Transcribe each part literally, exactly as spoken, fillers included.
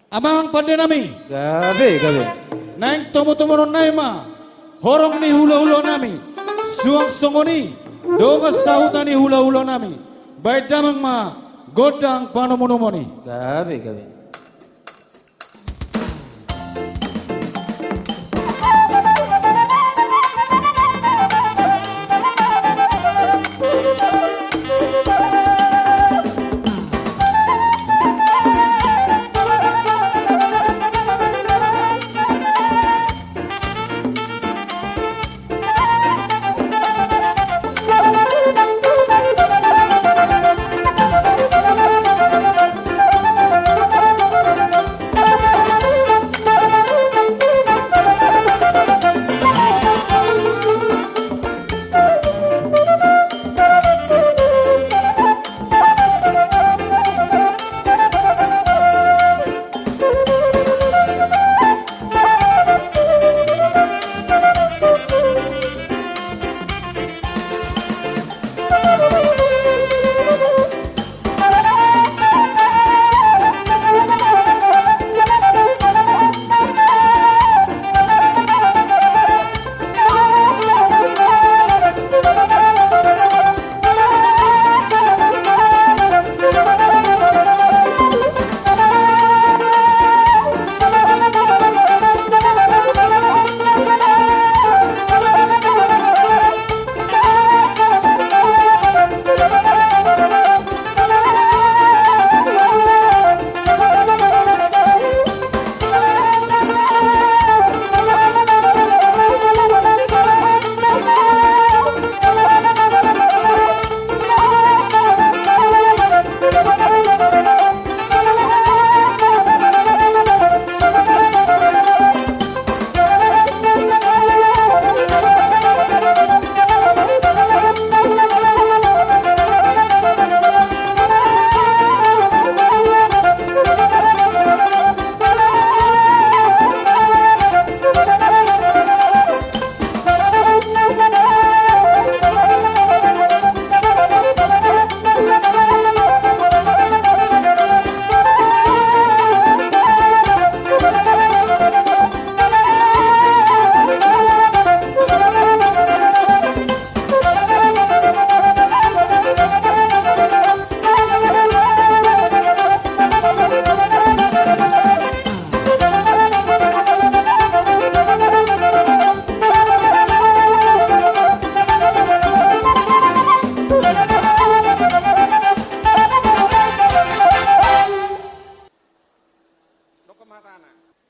Amang pande nami. Gabe, gabe. Naeng tomo-tomonon nami ma horong ni hula-hula nami. Suang songon i dongan sahuta ni hula-hula nami. Baen damang ma gondang panomu-nomuna i. Gabe, gabe.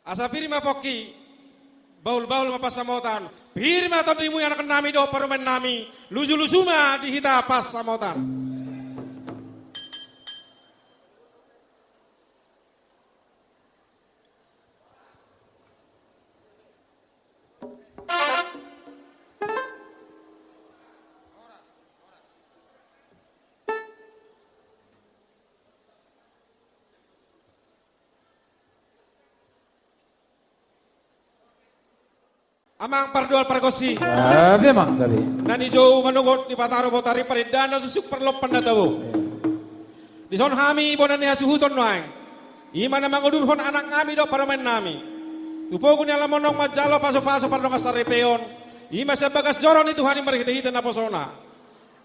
Asa pir ma pongki, bahul-bahul ma pansamotan, pir ma tondimu i anakkonnami dohot parumaennami, luju-luju ma di hita pansamotan. Amang pardoal pargonsi. Gabe, amang, gabe. Na nijou manogot ni pataro botari parindahan na susuk parlompan na tabo. Dison hami bona ni hasuhuton nuaeng. I ma na mangudurhon anaknami dohot parumaennami tu pogu ni alaman on manjalo pasu-pasu pardongan saripeon. I ma sian bagas joro ni Tuhan i marhite-hite naposona.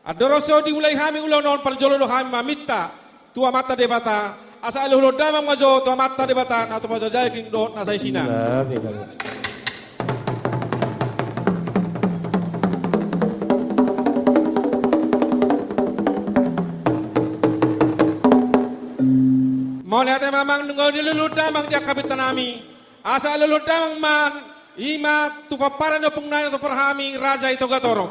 Andorang so dimulai hami ulaon on, parjolo do hami maminta tu Amanta Debata asa aluhon damang ma jo tu Amanta Debata na tupa jo daging dohot nasa isina. Mauliate ma amang, nunga dialuhon damang di angka pintanami asa aluhon damang ma i ma tu pomparan ni ompungnami na tumpar hami Raja i Togatorop.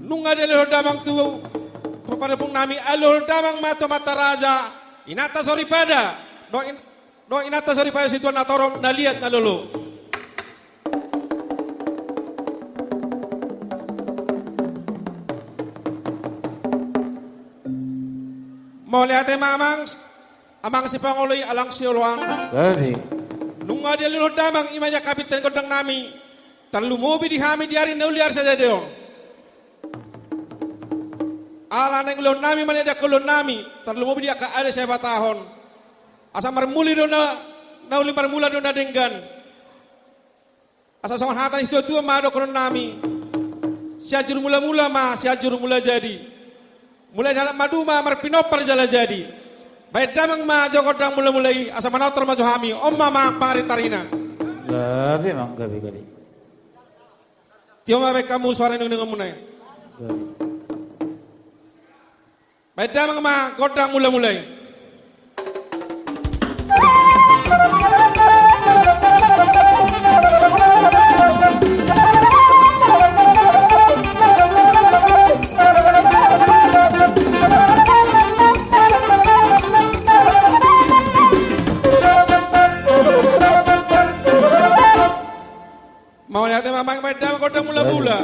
Nunga dialuhon damang tu pomparan ni ompungnami, aluhon damang ma tu amanta raja, inanta soripada dohot in-, dohot inanta soripada situan na torop na liat na lolo. Mauliate ma amang, amang sipangoloi, amang sioloan. Gabe. Nunga dialuhon damang i ma di angka pinta ni gondangnami Tarlumobi di hami di ari na uli ari sadari on. Ala naeng ulaon nami ma na diangka ulaon nami, tarlumobi di angka ari siabatahon. Asa marmula do na, na uli marmula do na denggan. Asa songon hata ni situatua ma dohonon nami. Sianjur mulamula ma, Sianjur mula jadi. Mulai ni halak maduma marpinompar jala jadi. Baen damang ma jo gondang mulamula i, asa manortor ma jo hami, on ma amang pangarintarina. Gabe amang, gabe, gabe. Tio ma baen hamu suara ni dongan muna i. Gabe. Baen damang ma gondang mulamula i. Mauliate ma amang, baen damang gondang mulamula.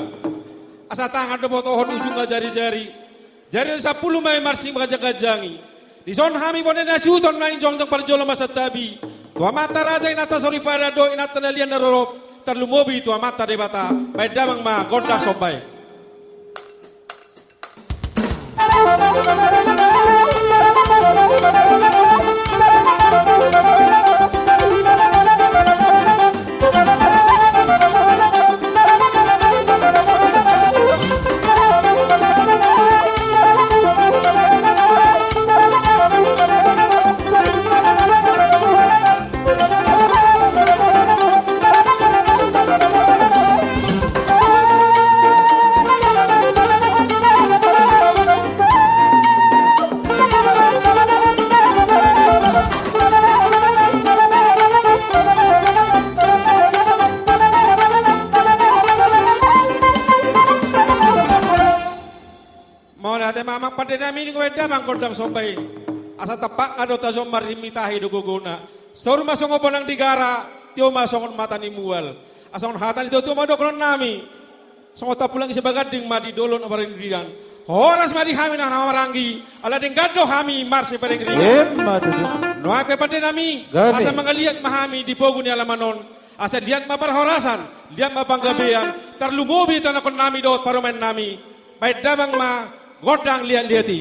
Asa tangan do botohon, ujungna jarijari. Jari sampulu ma i marsing mangganjangganjangi. Dison hami bone na siuton, naeng jongjong parjolo ma santabi tu amanta raja, inanta soripada dohot inanta na liat na rorop, tarlumobi tu amanta Debata. Baen damang ma gondang somba i. Mauliate ma amang pande nami, nunga baen damang gondang somba i. Asa tampakna do tajon marrimitahi do gogona. Saur ma songon bonang di gara, tio ma songon mata ni mual. Asa songon hata ni situatua ma dohonon nami. Songon tampulang i sibaganding ma di dolok na marindingan. Horas ma di hami na marhahamaranggi, ala denggan do hami marsiparingringan. Emma tutu. Nuaeng pe pande nami, gabe, asa mangaliat ma hami di pogu ni alaman on. Asa liat ma parhorasan, liat ma panggabean, tarlumobi tu anakkon nami dohot parumaen nami. Baen damang ma gondang liatliat i.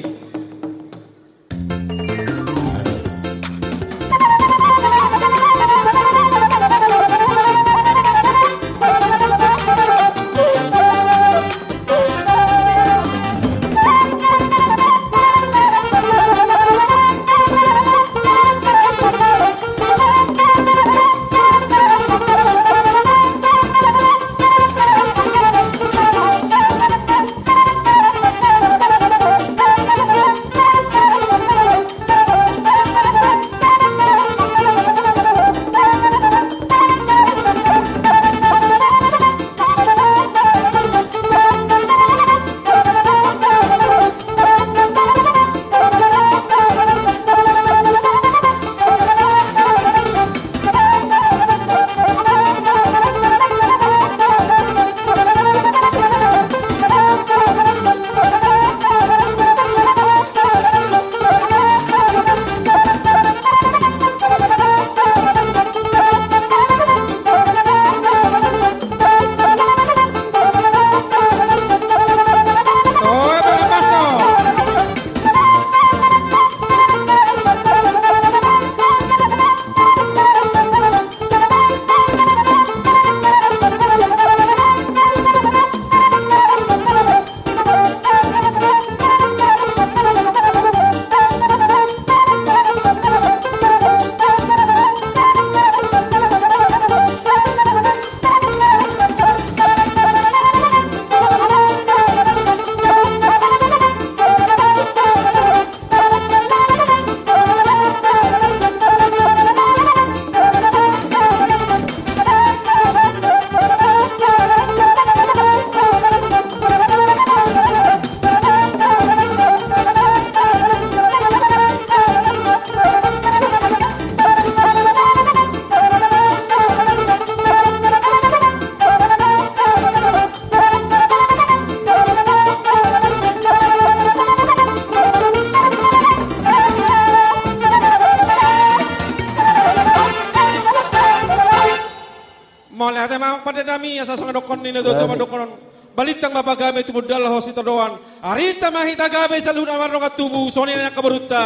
Asa songon dokkon ni na tuatua, gabe, mandokkon on. Balintang ma pagabe, tumundalhon sitadoan. Arinta ma hita gabe, saluhutna mardongan tubu, songon i nang angka borunta,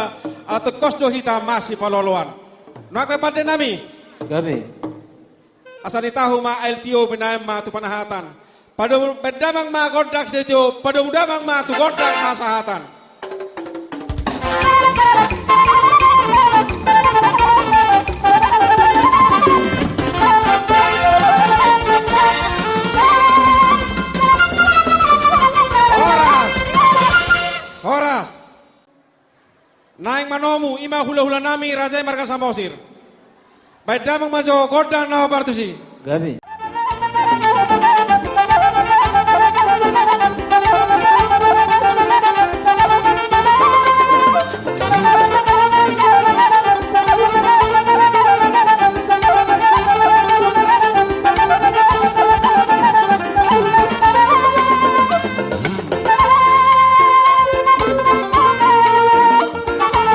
ala tongkos do hita masipaloaloan. Nuaeng pe pande nami. Gabe. Asa ni tahu ma aek tio, binaen ma tu panahatan. Padomu baen damang ma gondang sitio, padomu damang ma tu gondang hasahatan. Horas. Horas. Naeng manomu, i ma hulahula nami, raja i marga Samosir. Baen damang ma jo gondang na hombar tusi. Gabe.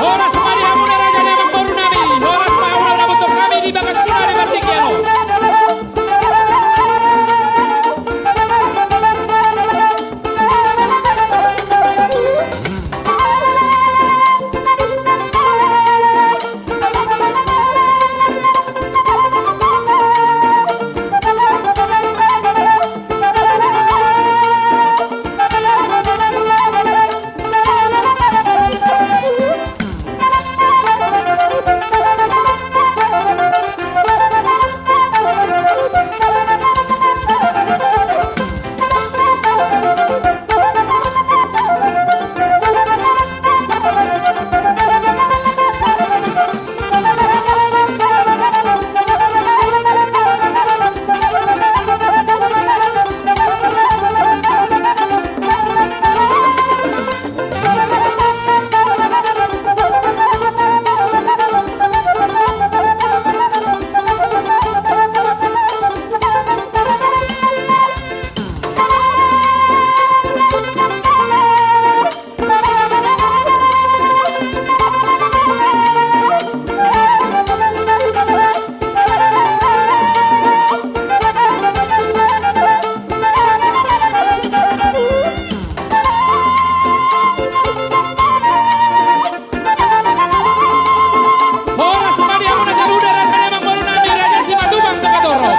Horas ma di hamuna raja ni amangboru nami, horas ma hamuna na boto nami di bagas muna di partingkian on. Horas ma di hamuna saluhutna raja ni amangboru nami, raja Simatupang Tokatoro.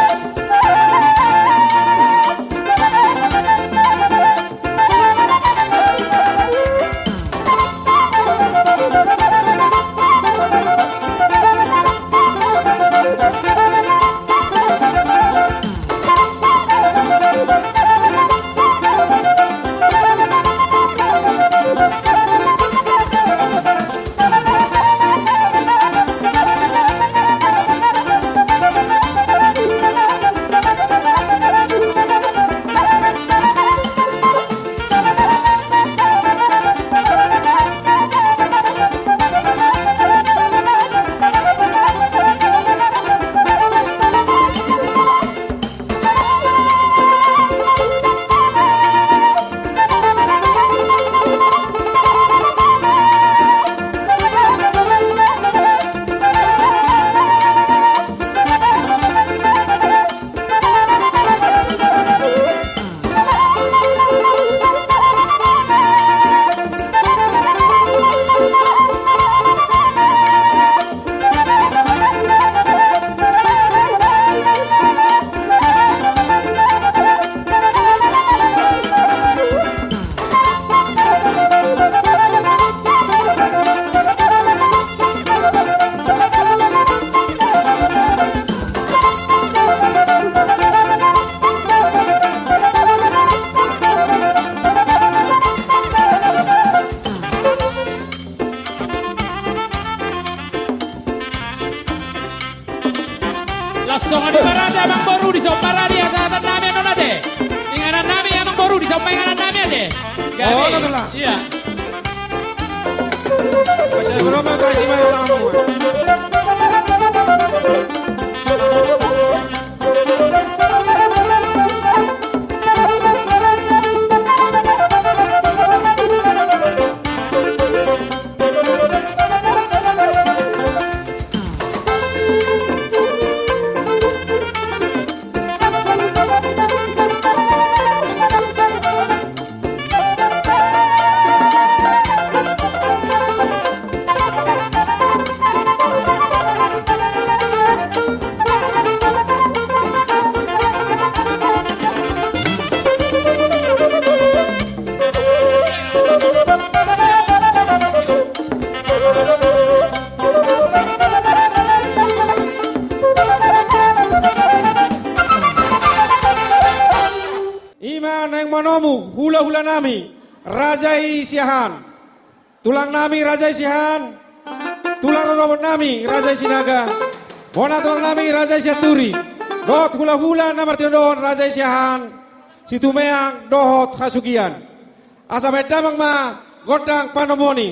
Laos songon i ma raja amangboru, dison ma raja hasahatan nami annon ate. Inganan nami amangboru, dison ma inganan nami ate. Gabe. Oh, betul lah. Iya. Masih belum, kasih main lamu. Ma naeng manomu hula-hula nami, Raja i Siahaan. Tulang nami Raja i Siahaan, tulang rorobot nami Raja i Sinaga, bona tulang nami Raja i Sianturi, dohot hula-hula na martinodohon Raja i Siahaan, Situmeang dohot Hasugian. Asa baen damang ma gondang panomuon i.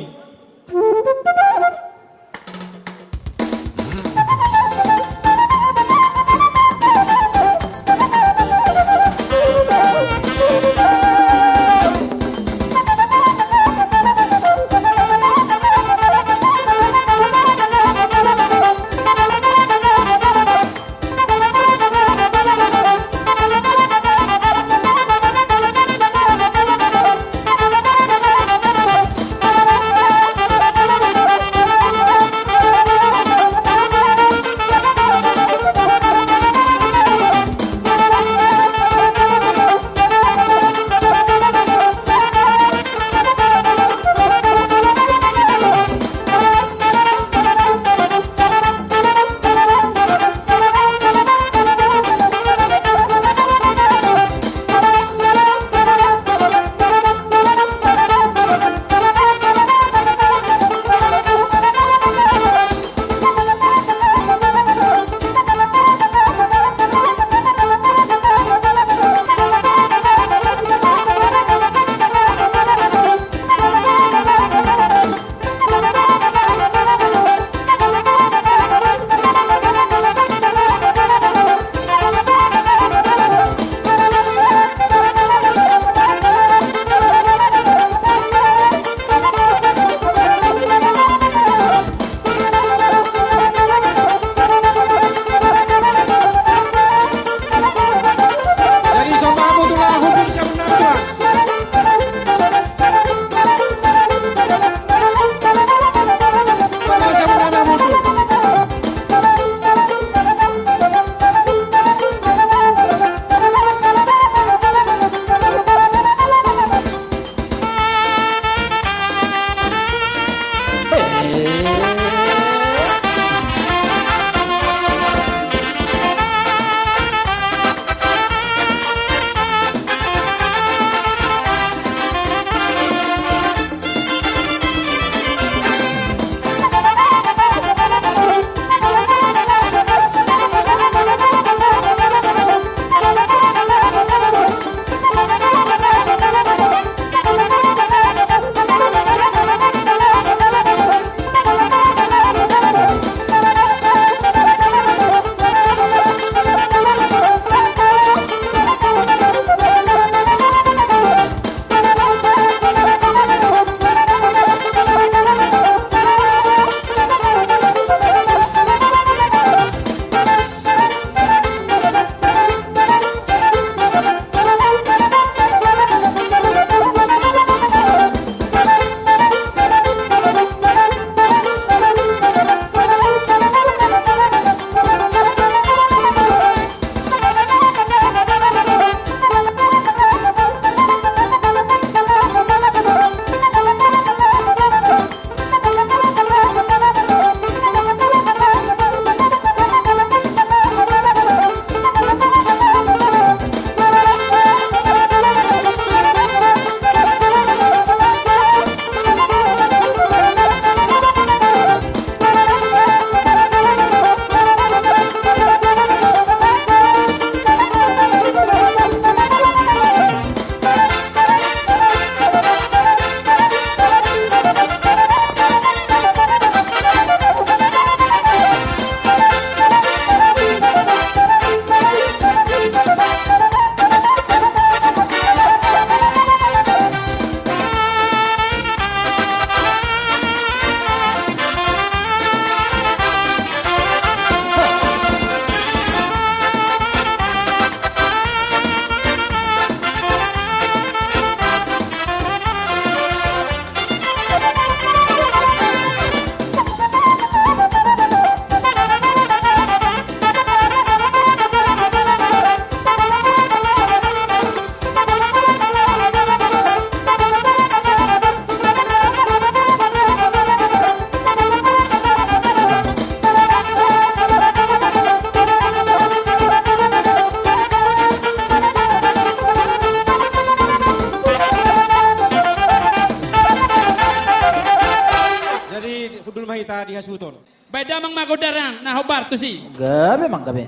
hita di hasuhuton. Baen damang ma gondang na hombar tusi. Gabe, amang, gabe.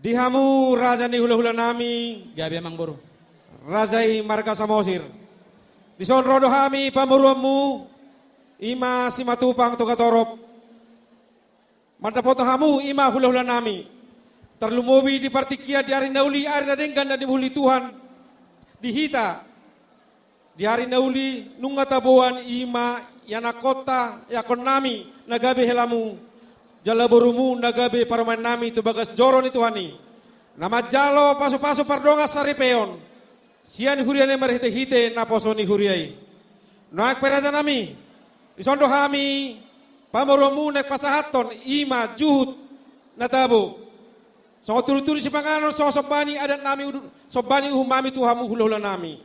Di hamu raja ni hulahulanami, gabe, amang boru, raja i marga Samosir. Dison ro do hami pamoruonmu, i ma Simatupang Togatorop. Mandapothon hamu, i ma hulahulanami. Tarlumobi di partingkian, di ari na uli, ari na denggan na niuli Tuhan di hita. Di ari na uli nunga taboan, i ma ianakhonta, ianakhonnami na gabe helamu, jala borumu na gabe parumaennami tu bagas joro ni Tuhan i, na manjalo pasupasu pardongansaripeon sian huriana i marhitehite naposo ni huria i. Nuaeng pe, rajanami, dison do hami pamoruonmu naeng pasahathon, i ma juhut na tabo. Songon tudutudu sipanganon, songon somba ni adatnami, udu-, somba ni uhumnami tu hamu hulahulanami.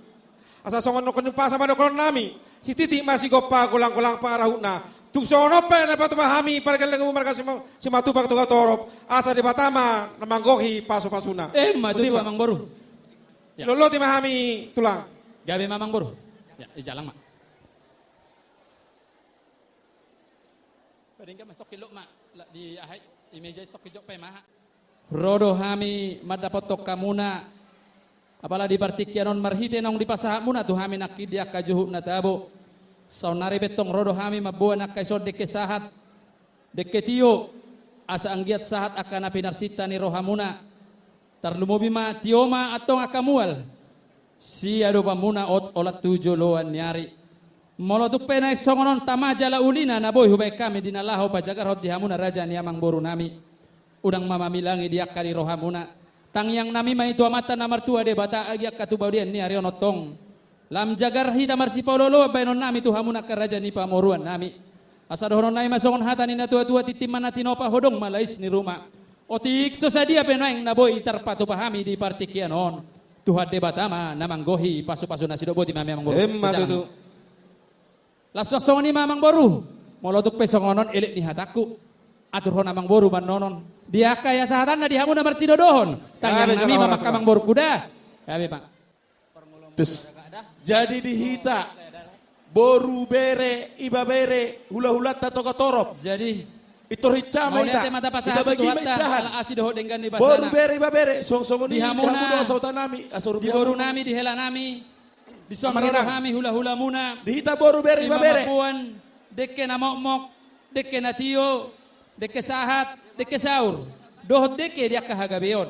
Asa songon nangkin umpasa ma dohononnami, sititi ma sigompa, golanggolang pangarahutna. Tung songon on pe na patupa hami pargellengonmu marga Sima-, Simatupang Togatorop, asa Debata ma na manggohi pasupasuna. Emma tutu, amang boru. Ya. Silolote ma hami, tulang. Gabe ma, amang boru. Ya, ijalang ma. Padenggan ma, stop kilok ma. La, di aha i, i meja stop kilok pe maha. Ro do hami mandapothon hamuna, apala di partingkian on marhite naung dipasahatmuna tu hami nangkin di angka juhut na tabo. Saonnari pe tong ro do hami mamboan angka dison dengke sahat, dengke tio, asa anggiat sahat angka na pinarsinta ni rohamuna. Tarlumobi ma tio ma antong angka mual siadopanmuna olat tu joloan ni ari. Molo tung pe naeng songon on tama jala ulina na boi hubaen hami di na laho pajagarhon di hamuna raja ni amangborunami, unang ma mamilangi di angka di rohamuna. Tangiangnami ma i tu Amanta na martua Debata, agi angka tu badean ni ari on tong lam jagar hita marsipaolooloan baenonnami tu hamuna angka raja ni pamoruonnami. Asa dohononnami ma songon hata ni natuatua: Tintin ma na tinopa, hodong ma lais ni ruma. Otik so sadia pe naeng na boi tarpatupa hami di partingkian on, Tuhan Debata ma na manggohi pasupasuna. Sidok boti ma hami, amangboru. Emma tutu. Laos songon i ma, amangboru, molo tung pe songon on elek ni hatangku, aturhon amangboru ma annon on di angka hasahatanna di hamu na martinodohon. Tangiangnami ma, amangboru, huda. Gabe ma. Tes. Jadi di hita boru, bere, ibebere, hulahulanta Togatorop, jadi pintor hinsa ma hita. Mauliate ma tapasahat tu Tuhanta ala asi dohot denggan ni basana. Boru, bere, ibebere, songon i di hamuna, di hamuna sahutanami, di borunami, di helanami. Dison ro do hami hulahulamuna. Di hita boru, bere, ibebere, mamboan dengke na mokmok, dengke na tio, dengke sahat, dengke saur, dohot dengke di angka hagabeon.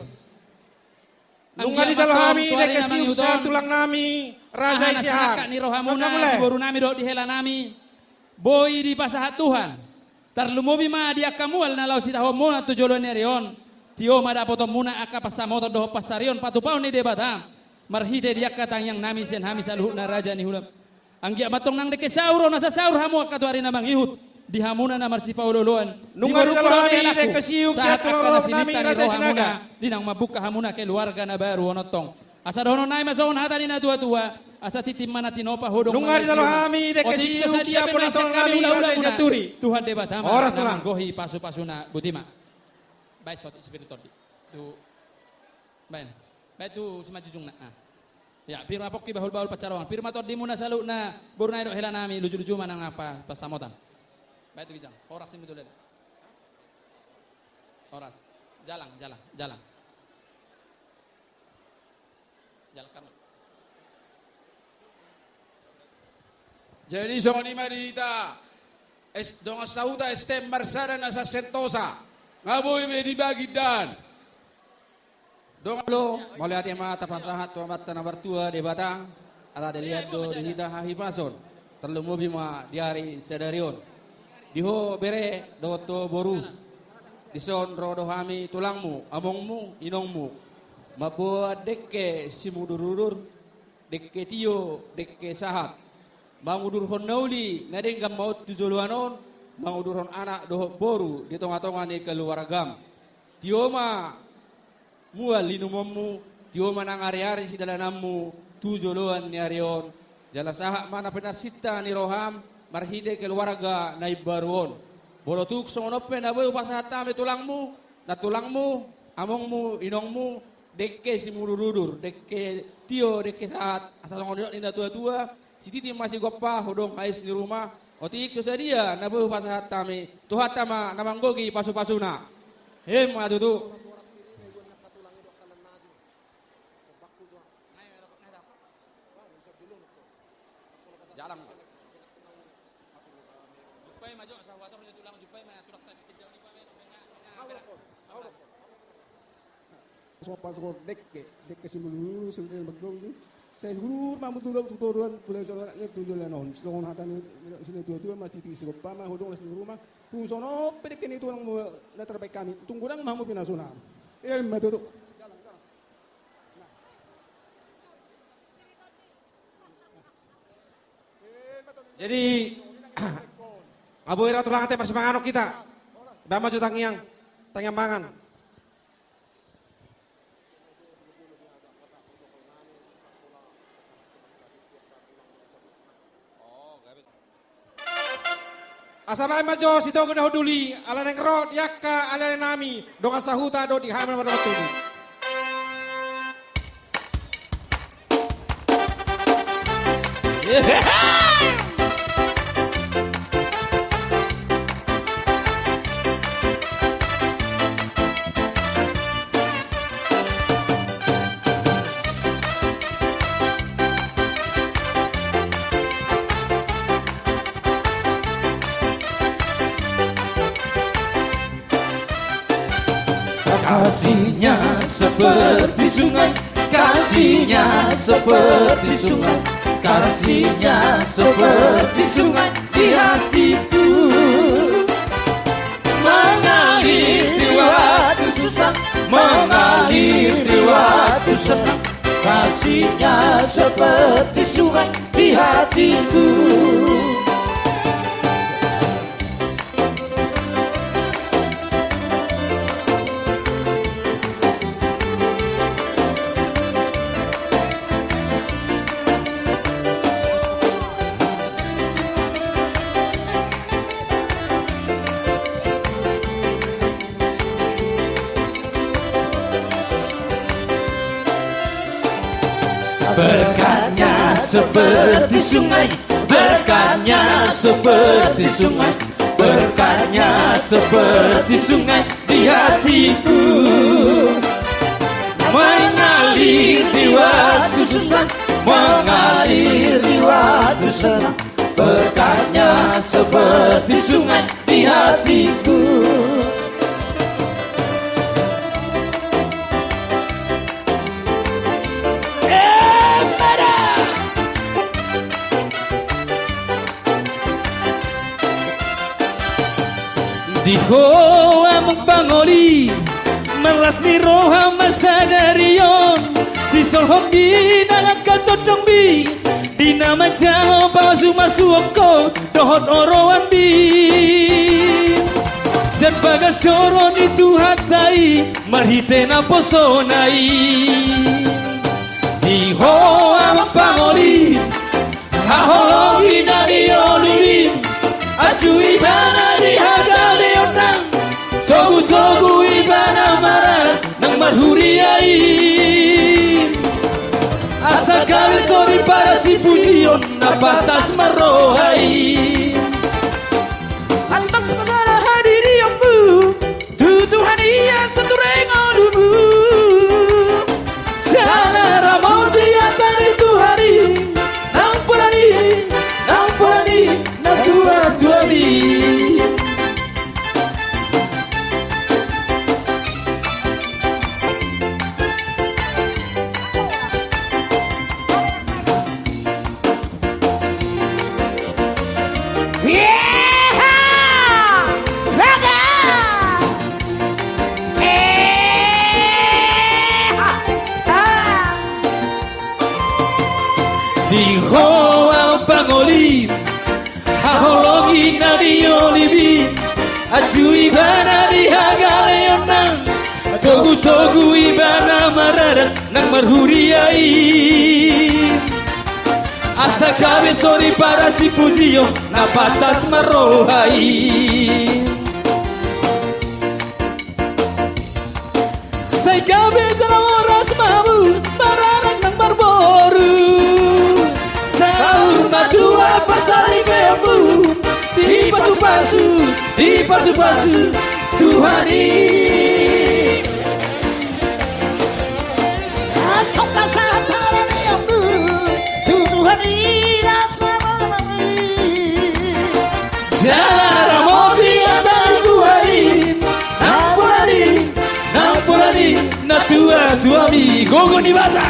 Nunga dijalo hami dengke siuk sian tulangnami raja i, aha na sinangkap ni rohamuna di borunami dohot di helanami, boi dipasahat Tuhan. Tarlumobi ma di angka mual na laho sitahonmuna tu joloan ni ari on, Tio ma dapotonmuna angka pansamotan dohot pansarion patupaon ni Debata, marhite di angka tangiang nami sian hami saluhutna raja ni hula. Anggiat ma antong nang dengke saur on asa saur hamu angka tu ari na mangihut, di hamuna na marsipaolooloan. Nunga dijalo hami dengke siuk sian tulang rorobot nami Raja Sinaga. Di naung mambuka hamuna keluarga na baru on antong. Asa dohonon nami ma songon hata ni na tuatua, asa tintin ma na tinopa, hodong ma na i tiur. Nunga dijalo hami dengke siuk sian panatonang nami Raja Sianturi. Tuhan Debata ma na manggohi pasupasuna. Boti ma. Baen sot, sipir ni tondi. Tu. Baen. Baen tu simanjujungna. Ah. Ya, pir ma pongki bahulbahul pansamotan. Pir ma tondimuna saluhutna boru nami dohot hela nami, lujuluju ma nang angka pansamotan. Baen tu ginjang. Horas ni mudulel. Horas. Jalang, jalang, jalang. Jalang karma. Jadi songon i ma di hita, dongan sahuta S T M Marsada na Santosa, nga boi be dibagi dan. Dongan lo, mauliate ma tapasahat tu Amanta na martua Debata, ala dilehon do di hita hahipason, tarlumobi ma di ari sadari on. Di ho bere dohot ho boru, dison ro do hami tulangmu, amongmu, inongmu, mamboan dengke simudurudur, dengke tio, dengke sahat. Mangudurhon na uli na denggan ma on tu joloan on, mangudurhon anak dohot boru di tongatonga ni keluargam. Tio ma mual inumonmu, tio ma nang ariari sidalananmu tu joloan ni ari on. Jala sahat ma na pinarsinta ni roham marhite keluarga na imbaru on. Molo tung songon on pe na boi hupasahat hami tulangmu, nantulangmu, amongmu, inongmu, dengke simudurudur, dengke tio, dengke sahat, asa songon nidok ni na tuatua, sititi ma sigompa, hodong ais ni ruma. Otik so sadia na boi hupasahat hami, Tuhanta ma na manggohi pasupasuna. Emma tutu. Jalang. Jumpai ma jo, sahuator ni tulang, jumpai ma tulang tas tinjau ni pamen. Sopa sopa dengke, dengke simudurudur, simudurudur. Sai hudur ma hamu tu joloan, tu joloan on. Songon hata ni na tuatua ma, sititi sigompa ma, hodong ais ni ruma. Tung songon on pe dengke ni tulangmu na tarbahen hami, tung godang ma hamu pinasuna. Emma tutu. Jadi, nga boi ra tulang ate, marsipanganon hita. Baen ma jo tangiang, tangiang mangan. Asa baen ma jo sitogu na hundul i, ala naeng ro di angka aleale nami, dongan sahuta dohot di hami na mardongan tubu. Kasihnya seperti sungai, kasihnya seperti sungai, kasihnya seperti sungai di hatiku. Mengalir di waktu susah, mengalir di waktu senang. Kasihnya seperti sungai di hatiku. Berkatnya seperti sungai, berkatnya seperti sungai, berkatnya seperti sungai di hatiku. Mengalir di waktu susah, mengalir di waktu senang. Berkatnya seperti sungai di hatiku. Di ho amang pangoli, Marlas ni roha ma sadari on, sisolhot di na angka tondongmi, di na manjalo pasu-pasu on ho dohot oroanmi. Sian bagas joro ni Tuhanta i, marhite naposona i. Di ho amang pangolim, haholongi na di olilim, acu ibana di hagaleon nang, togu-togu ibana mararat nang marhuria i. Asa gabe soripada sipujion na pantas marroha i. Santabi ma jala hadirionmu tu Tuhan i asa ture ngolumu. Jala ramoti hata ni Tuhan i, nang pola ni, nang pola ni natua-tuami. Di ho amang pangolim, haholongi na di olilim, acu ibana di hagaleon nang, togu-togu ibana maradat nang marhuria i. Asa gabe soripada sipujion na pantas marroha i. Sai gabe jala horas ma hamu maranak nang marboru. Saur matua pasaripeonmu dipasu-pasu, dipasu-pasu Tuhan i. Antong pasahat haleluyamu tu Tuhan i. Jala ramoti hata ni Tuhan i, nang pola ni, nang pola ni natua-tuami. Gogo ni bata.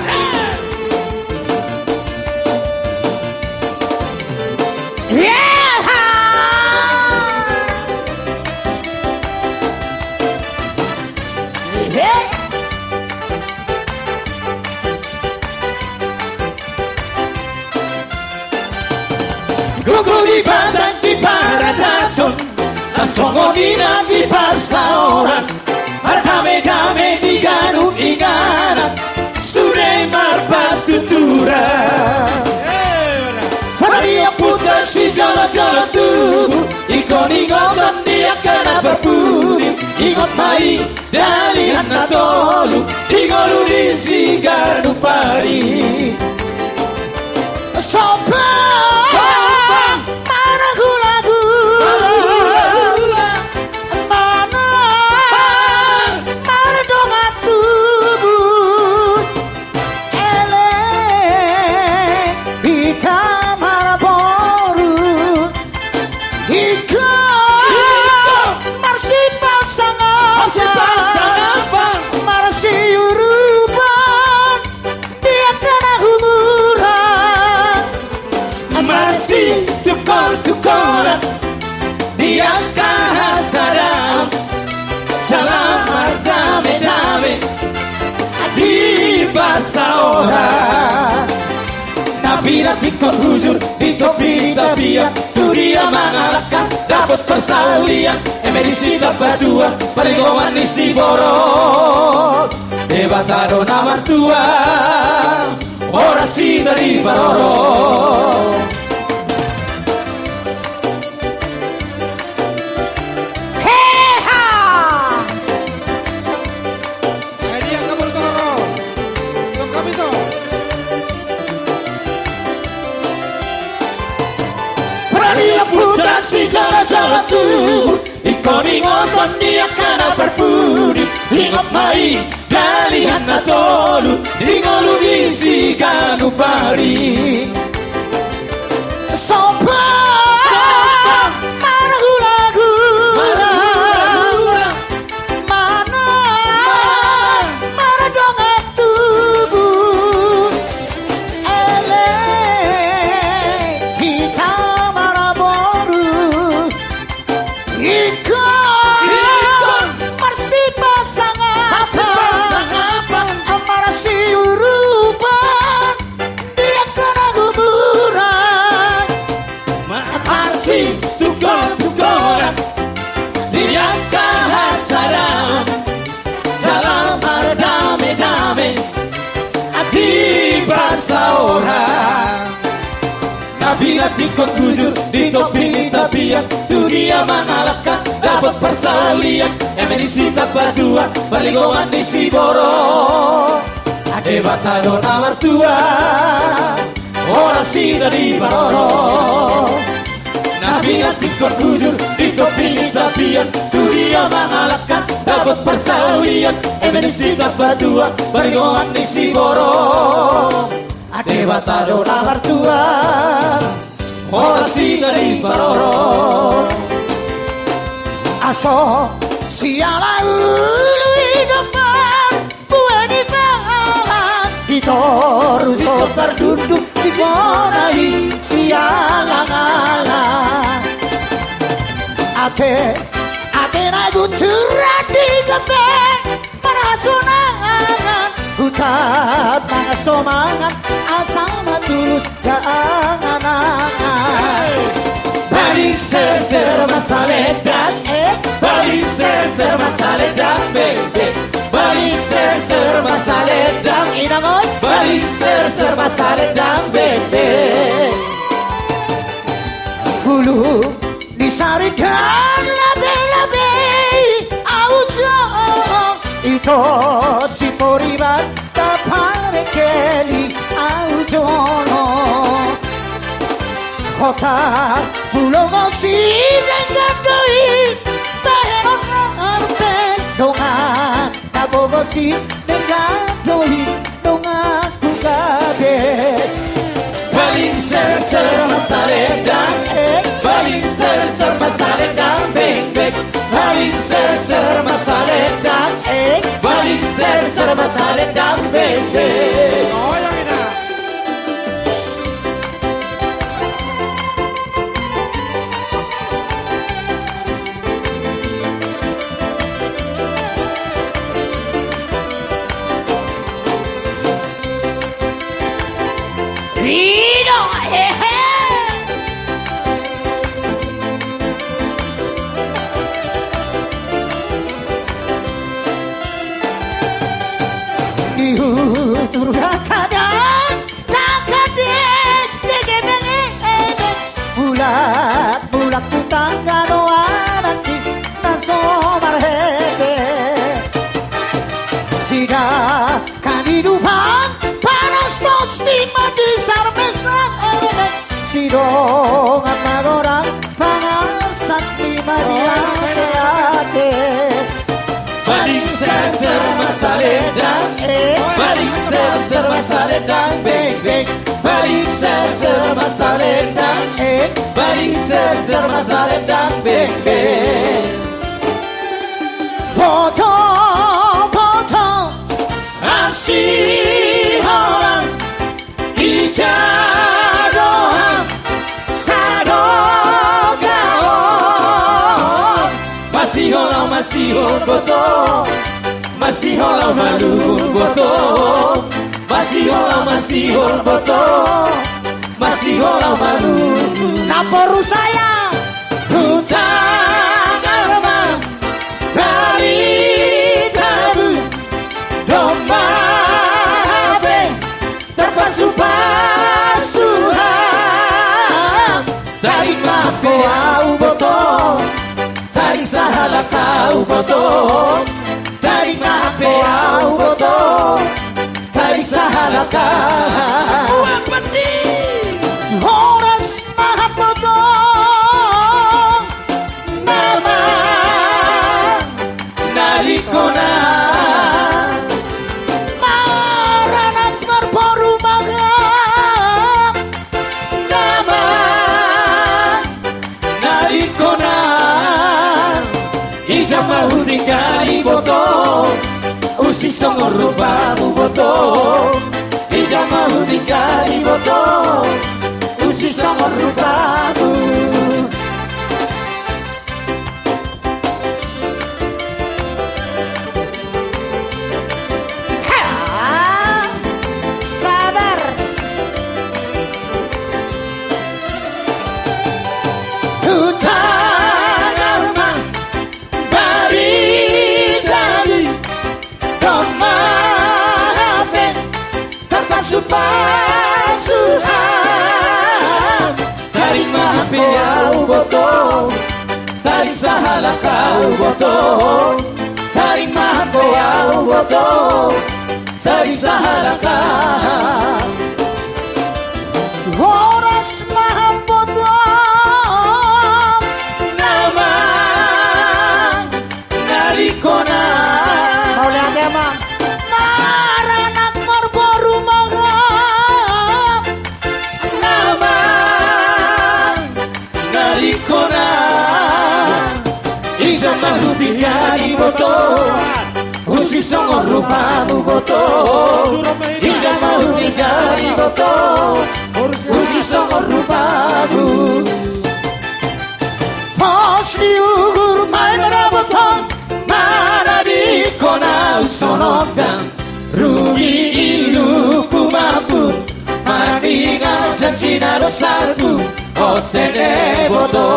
Gogo ni bata di paradaton, na songon i na di parsaoran, mardame-dame di ganup inganan, sude marpatuturan. Pala di ompunta sijolo-jolo tubu, ingkon ingoton di angka na parpudi, ingot ma i Dalihan na tolu di ngolu ni siganup ari. Sombong. Sombong. Marhula-hula. Marhula-hula. Manang. Manang. Mardongan tubu. Elek hita marboru. Ingkon. Ingkon. Marsipasangapang. Marsipasangapang. Marsiurupan. Di angka na humuran. Marsitungkol-tungkolan. Di angka hasadaon. Jala mardame-dame di parsaoran. Na pinantikhon hujur di topi ni tapian, tu dia mangalangka dapot parsaulian. Eme di sitambatua parigoman ni siborok, Debata do na martua. Horas hita diparorot. Heha! Ai dia kabur tororo. Songkap itu. Pala di ompunta sijolo-jolo tubu. Ingkon ingoton di angka na parpudi, ingot ma i Dalihan na tolu di ngolu ni siganup ari. Sombong. Sombong. Marhula-hula. Marhula-hula. Manang. Manang. Mardongan tubu. Elek hita marboru. Ingkon. Ingkon. Marsipasangapang. Tingkos bujur di topi ni tapian, tu dia mangalangka dapot parsaulian, eme ni si Tampatua, parlinggoman ni si Borok. Debata do na martua, horas hita diparorot. Na pinantikkon bujur di topi ni tapian, tu dia mangalangka dapot parsaulian, eme ni si Tampatua, parlinggoman ni si Borok. Debata do na martua, horas hita diparorot. Aso siala ulu i dompak, bue ni pangan, di toru so tardundung, di bona i sialang-alang. Ate, ate na guntur di gambang, marhasonangan, huta mangan so mangan, asa ma tulus da angan-angan. Baling serser ma salendang, eh, baling serser ma salendang, beng, beng. Baling serser ma salendang, inang oi. Baling serser ma salendang, beng, beng. Bulung ni saridan labe-labe i au jonok, ito si poriban taparengkeli au jonok. Hota bulung on si denggan do i, bahenon na arben dongan. Na bogo si denggan do i donganku gabe. Baling serser ma salendang, eh. Baling serser ma salendang, beng, beng. Baling serser ma salendang, eh. Baling serser ma salendang, beng, beng. Rido, hehe. Di hujur hakadan, takade, dege benge, eme. Mulak, mulak tu tangga do anak i na so marhebe. Sida kanidupan panas dos ni ma di sarbesa, eme. Sidongan magodang pangarsak ni ma di ate-ate. Baling serser ma salendang, eh. Baling serser ma salendang, beng, beng. Baling serser ma salendang, eh. Baling serser ma salendang, beng, beng. Boto, boto, asi holan. Ija do ham sadokahon. Masihol ahu masihol boto, masihol ahu malum boto, masihol ahu masihol boto, masihol ahu malum. Naporu saya. Hutang arma barita bu domma hape. Tarpasupasu ham. Tarik ma hape ahu boto, tarik sahalak ahu boto, tarik ma hape ahu boto, tarik sahalak ahu. Horas ma ham boto. Nama na dikona maranak marboru maga. Nama na dikona ija ma hutinggali boto. Usi songon rupamu boto. Ija ma hutinggali boto. Usi songon rupamu. Sabar. Hutang arma barita di domma hape. Tarpasupasu ham. Taring sahalak ahu boto, taring ma hamu ahu boto, taring sahalak ahu. Horas ma hamu boto, nama na dingkon ahu. Mauliate, Amang. Maranak marboru ma hamu, nama na dingkon ahu. Ija ma hutinggal i boto, husisongon rupamu boto. Ija ma hutinggal i boto, husisongon rupamu. Pos ni uhur ma i manabothon, mana dingkon ahu songon dang. Rugi ilukku mambun, manang inganan janji na dosalku, onte deboto.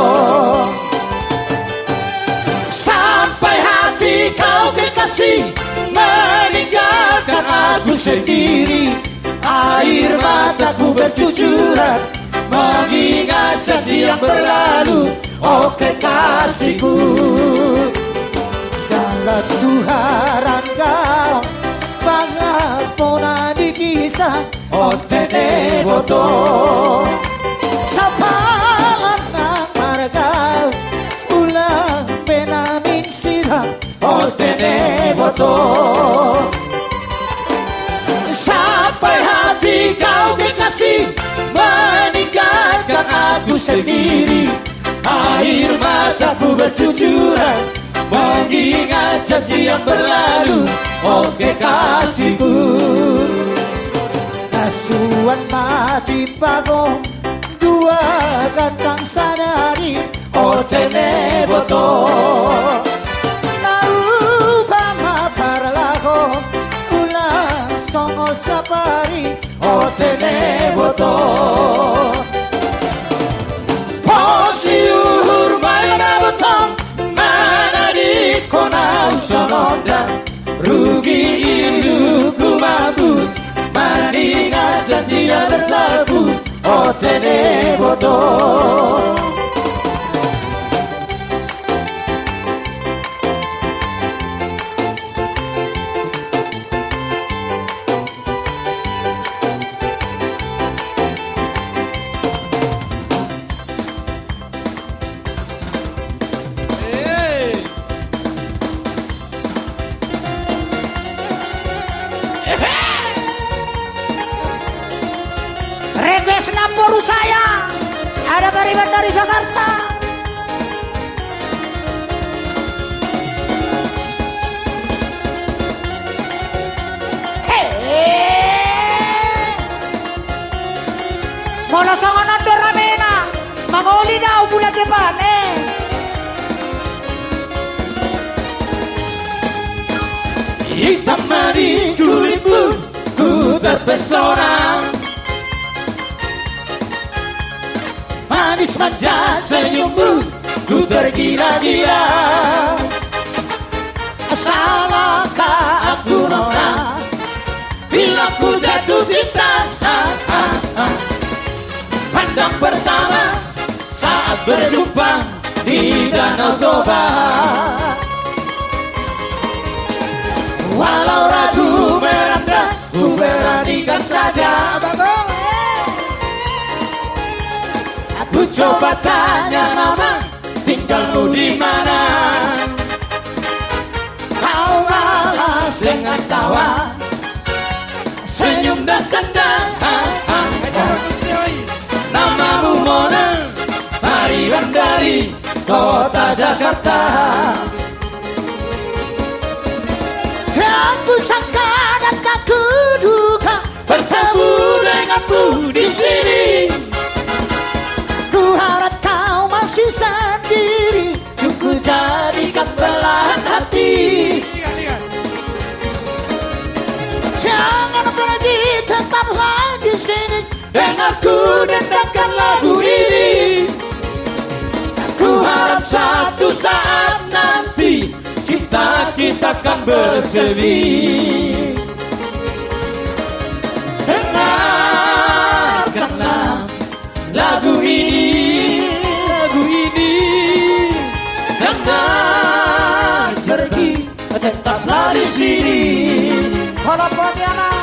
Sampai hati kau kekasih meninggalkan aku sendiri. Air mataku bercucuran mengingat janji yang berlalu, oh kekasihku. Dalam Tuhan rangkau, pangampuna di kisah, onte deboto. Sapalan nang marga, ulang pe namin sirang, onte deboto. Sampai hati kau kekasih meninggalkan aku sendiri. Air mataku bercucuran mengingat janji yang berlalu, oh kekasihku. Nasuan mati pagong dua gantang sadari, onte deboto. Na rupa ma parlaho, ulang songon sapari, onte deboto. Pos ni uhur ma i manabothon, mana dingkon ahu songon dang. Rugi ilukku mambun, manang inganan janji na dosalku, onte deboto. Request namboru saya, ada Pariban dari Jakarta. He. Molo songon on do ramena, mangoli do au bulan depan, eh. Hitam manis kulitmu, ku terpesona. Manis manja senyummu, ku tergila-gila. Salahkah aku, nona, bila ku jatuh cinta? Ah, ah, ah. Pandang pertama saat berjumpa di Danau Toba. Walau ragu merantau, ku beranikan saja. Ku coba tanya nama, tinggalmu di mana? Kau balas dengan tawa, senyum dan canda. Namamu Mona, Pariban dari kota Jakarta. Tak kusangka dan tak kuduga bertemu denganmu di sini. Ku harap kau masih sendiri, ku jadikan belahan hati. Jangan pergi, tetaplah di sini. Dengar ku dendangkan lagu ini. Ku harap satu saat nanti cinta kita kan bersemi. Dengarkanlah lagu ini, lagu ini. Tetaplah di sini. Hola Pontianak.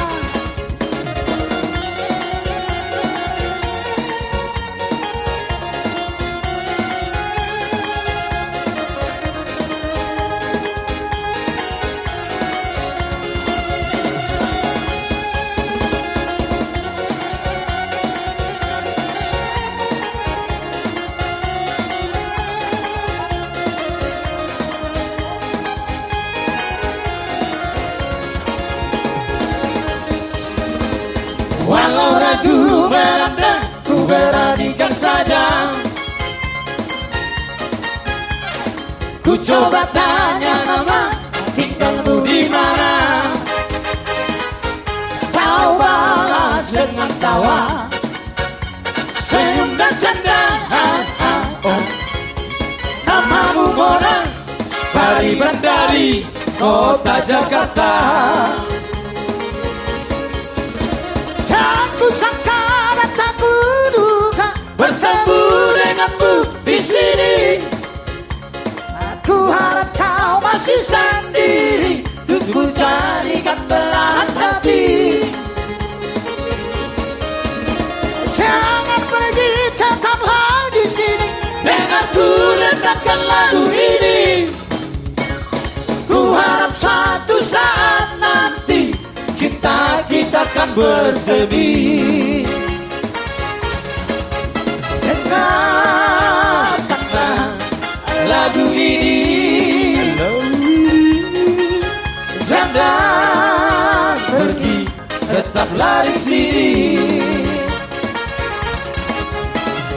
Walau ragu melanda, ku beranikan saja. Ku coba tanya nama, tinggalmu di mana? Kau balas dengan tawa, senyum dan canda. Ah, ah, oh. Namamu Mona, Paribandari, kota Jakarta. Tak kusangka dan tak kuduga bertemu denganmu di sini. Aku harap kau masih sendiri, untuk ku jadikan belahan hati. Jangan pergi, tetaplah di sini. Dengar ku denangkan lagu ini. Ku harap suatu saat nanti cinta kita kan bersemi. Dengarkanlah lagu ini. Jangan pergi, tetaplah di sini.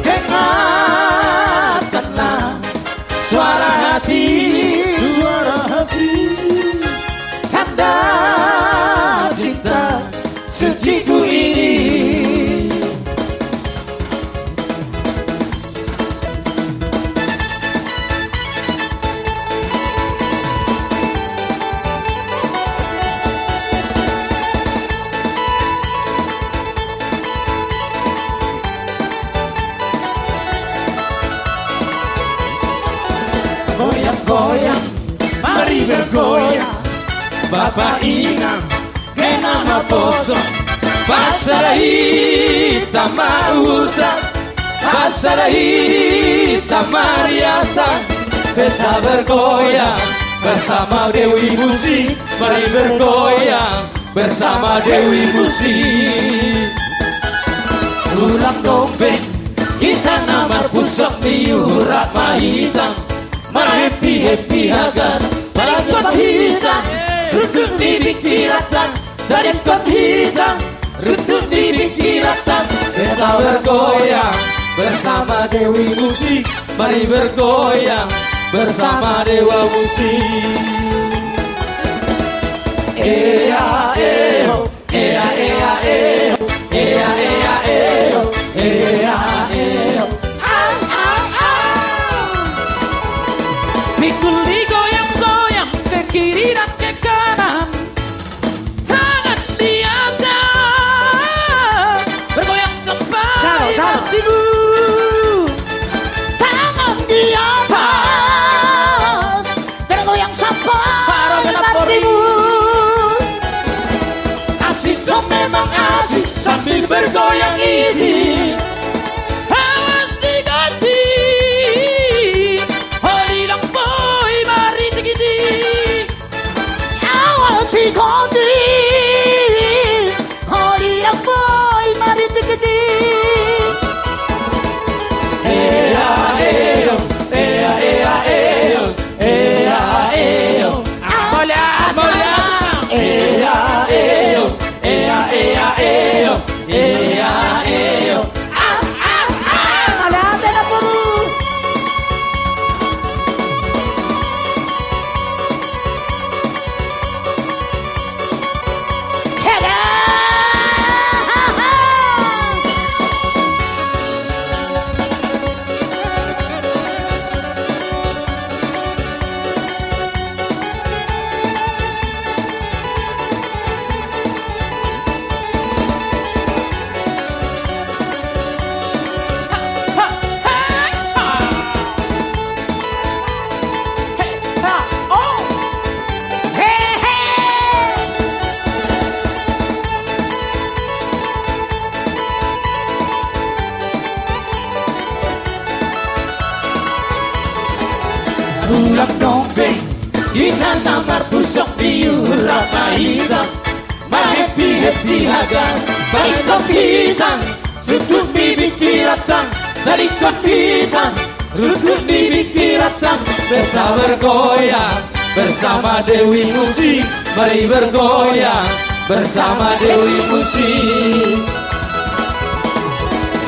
Dengarkanlah suara hati. Suara hati. Tanda cinta suciku ini. Goyang-goyang, mari bergoyang, bapa inang, kena ma poso, pasada hita ma uta, pasada hita ma riasa. Kita bergoyang bersama Dewi Musik, mari bergoyang bersama Dewi Musik. Ulang dompet, hita na marpusok ni urat ma hita, marhappy-happy haga, paringkot hita, sundut ni pingkiranta, paringkot hita, sundut ni pingkiranta. Kita bergoyang bersama Dewi Musik, mari bergoyang bersama Dewa Musik. Ea, ea, ea, ea, ea, ea, ea, ea, ea, ea. Au, au, au. Pikul digoyang-goyang, ke kiri dan ke kanan. Tangan di atas, bergoyang sampai, caro, caro, hatimu. Tangan di atas, bergoyang sampai, hatimu. Asik dong, memang asik sambil bergoyang ini. Awas diganti, holi lang boy, mari tigiti. Awas diganti, holi lang boy, mari tigiti. Ea, ea, ea, ea, ea, ea, ea. Mauliate, mauliate. Ea, ea, ea, ea, ea, ea, ea. Ulang dope hita na marpusok di uhur na hita, marhappy-happy haga. Balingkon hita sundut ni pingkiranta, balingkon hita sundut ni pingkiranta. Beta bergoyang bersama Dewi Musi, mari bergoyang bersama Dewi Musi.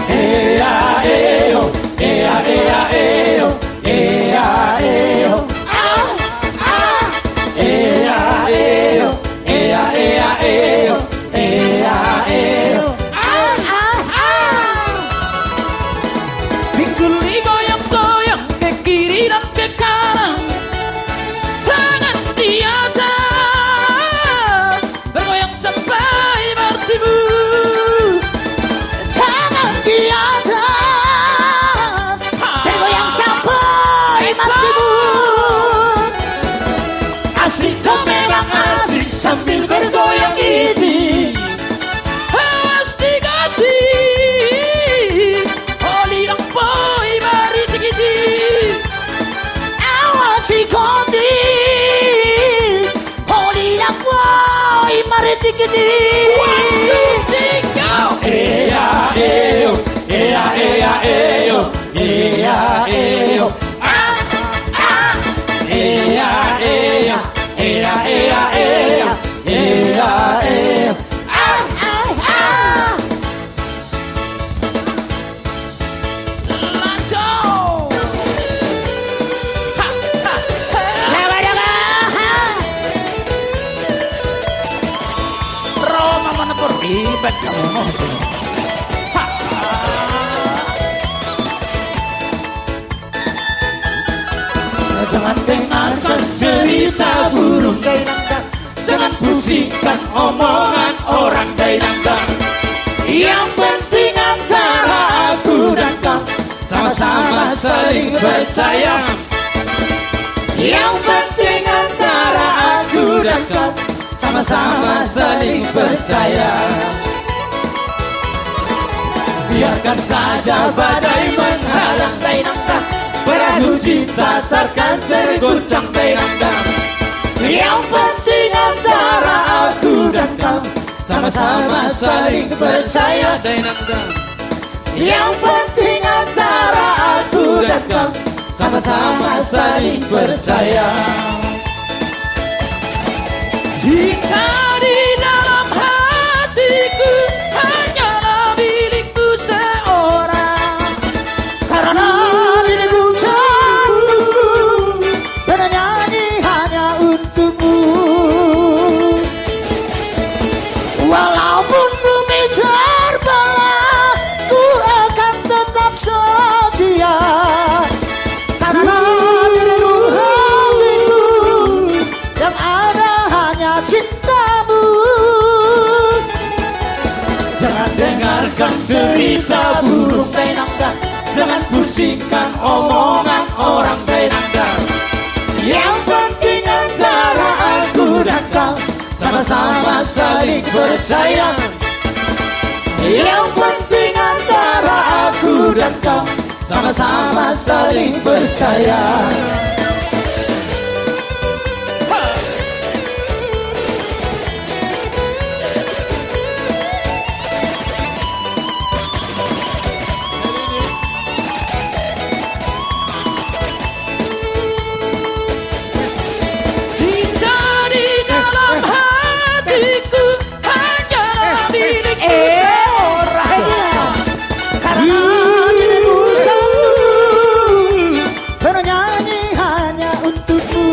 Ea eo, ea ea eo, ea eo. Au, au. Ea eo, ea ea eo, ea eo. Au, au, au. Pinggul i goyang-goyang, ke kiri dan ke kanan, tangan di atas, bergoyang sampai bertimbun. Tangan di atas, bergoyang sampai bertimbun. Asik, kau memang asik sambil bergoyang iti. Awas diganti, holi nang boi maritik-itik. Awas diganti, holi nang boi maritik-itik. One, two, three, go. Ea eo, ea ea eo, ea eo. Ah, ah. Ea ea, ea ea ea, ea eo. Ah, ah, ah. Lanjut. Ha, ha, ha. Jaga, jaga. Ha. Roma mana pergi, bet kamu mau sini. Ha. Jangan dengarkan cerita burung dainang dang. Jangan pusingkan omongan orang dainang dang. Yang penting antara aku dan kau sama-sama saling percaya. Yang penting antara aku dan kau sama-sama saling percaya. Biarkan saja badai menghadang dainang dang, perahu cinta takkan tergoncang dainang dang. Yang penting antara aku dan kau sama-sama saling percaya dainang dang. Yang penting antara aku dan kau sama-sama saling percaya. Cinta di dalam hatiku hanyalah milikmu seorang. Karena diriku jatuh bernyanyi hanya untukmu. Walaupun bumi terbelah, ku akan tetap setia. Karena di lubuk hatiku yang ada hanya cintamu. Jangan dengarkan cerita burung dainang dang. Jangan pusingkan omongan orang dainang dang. Yang penting antara aku dan kau sama-sama saling percaya. Yang penting antara aku dan kau sama-sama saling percaya. Cinta di dalam hatiku hanyalah milikmu seorang. Karena dirimu jatuh bernyanyi hanya untukmu.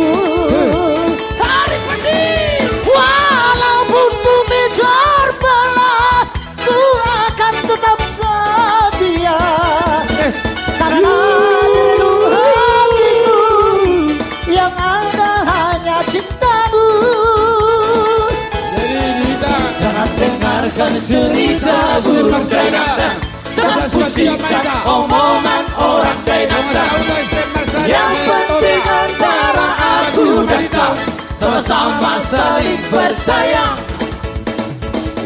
Tarik pedih. Walaupun bumi terbelah, ku akan tetap setia. Yes. Karena di lubuk hatiku yang ada hanya cintamu. Jadi, kita jangan dengarkan cerita burung dainang dang. Jangan pusingkan omongan orang dainang dang. Yang penting antara aku dan kau sama-sama saling percaya.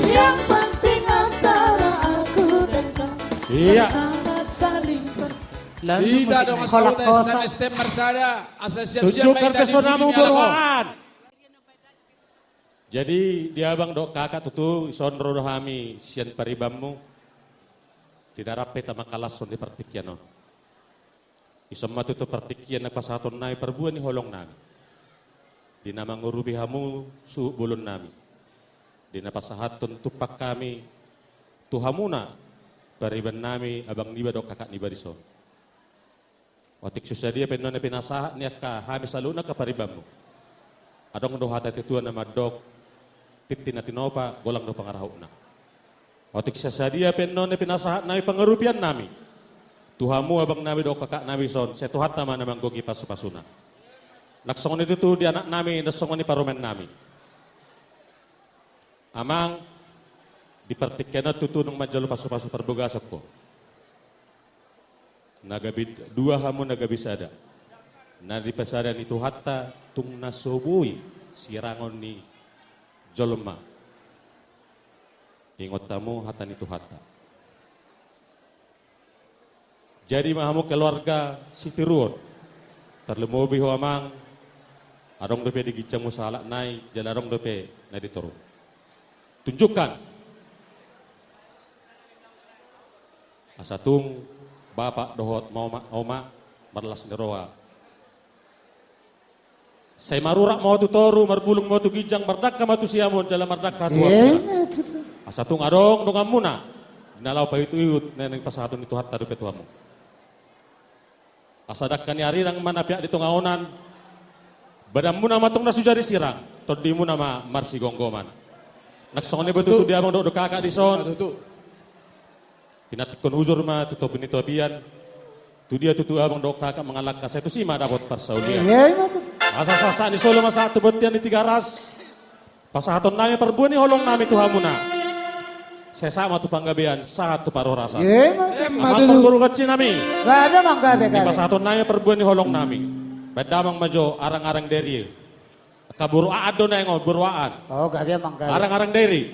Yang penting antara aku dan kau, iya, sama-sama saling percaya. Hita dongan sahuta S M S T marsada, asa siap-siap ma hita di bumi ni halak on. Jadi di abang dohot kakak tutu, dison ro do hami sian paribanmu. Di na rap hita mangkalashon di partingkian on. Dison ma tutu partingkian na pasahaton nami parbue ni holong nami. Di na mangurupi hamu suhut bolon nami. Di na pasahathon tumpak hami tu hamuna pariban nami abang niba dohot kakak niba dison. Otik so sadia pe annon na pinasahat ni angka hami saluhutna angka paribanmu. Adong do hata ni tutua na mandok, tintin na tinopa, golang do pangarahutna. Otik so sadia pe annon na pinasahat nami pangurupian nami tu hamu abang nami dohot kakak nami dison, sai Tuhanta ma na manggohi pasupasuna. Nang songon i tutu di anak nami, nang songon i parumaen nami. Amang, di partingkian on tutu nunga manjalo pasupasu parbagason ho. Na gabe dua hamu na gabe sada. Na dipasada ni Tuhanta tung na so boi sirangon ni jolma. Ingot hamu hata ni Tuhanta. Jadi ma hamu keluarga sitiruon. Tarlumobi ho amang, adong dope di ginjangmu sahalak nai, jala adong dope na di toru. Tunjukkan. Asa tung bapak dohot ma oma, oma marlas ni roha. Sai marurat ma ho tu toru, marbulung ma ho tu ginjang, mardangka ma tu siamun, jala mardangka tu apian. Asa tung adong donganmuna na laho paihutihut na naeng pasahaton ni Tuhanta dope tu hamu. Asa dangka ni arirang ma na peak di tonga onan. Badanmuna ma tung na so jadi sirang, tondimuna ma marsigomgoman. Nang songon i pe tutu di abang dohot kakak dison. Pinantikkon hujur ma tu topi ni tapian. Tu dia tutu abang dohot kakak mangalangka, sai tusi ma dapot parsaulian. Asa sahat ni solu ma sahat tu bontean ni Tigaras. Pasahaton nami parbue ni holong nami tu hamuna. Sai sahat ma tu panggabean, sahat tu parhorasan. Amang parboru gansi nami. Pasahaton nami parbue ni holong nami. Baen damang ma jo arang-arang dairi. Angka boru Aan do naeng on, boru Aan. Arang-arang dairi.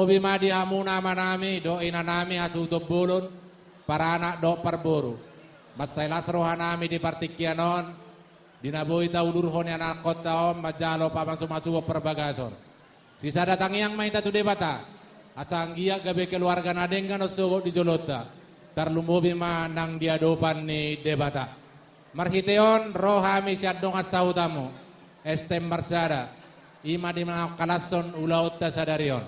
Bima di hamuna amanami dohot inanami hasuhuton bolon, paranak dohot parboru. Mansai las rohanami di partingkian on, di na boi taudurhon ni anakkonta on manjalo pamasumasuon parbagason. Sisada tangiang ma hita tu Debata, asa anggiat gabe keluarga na denggan on sogot di jolonta, tarlumobi ma nang di adopan ni Debata. Marhite on ro hami sian dongan sahutanmu, S T M Marsada, i ma di na mangkalashon ulaonta sadari on.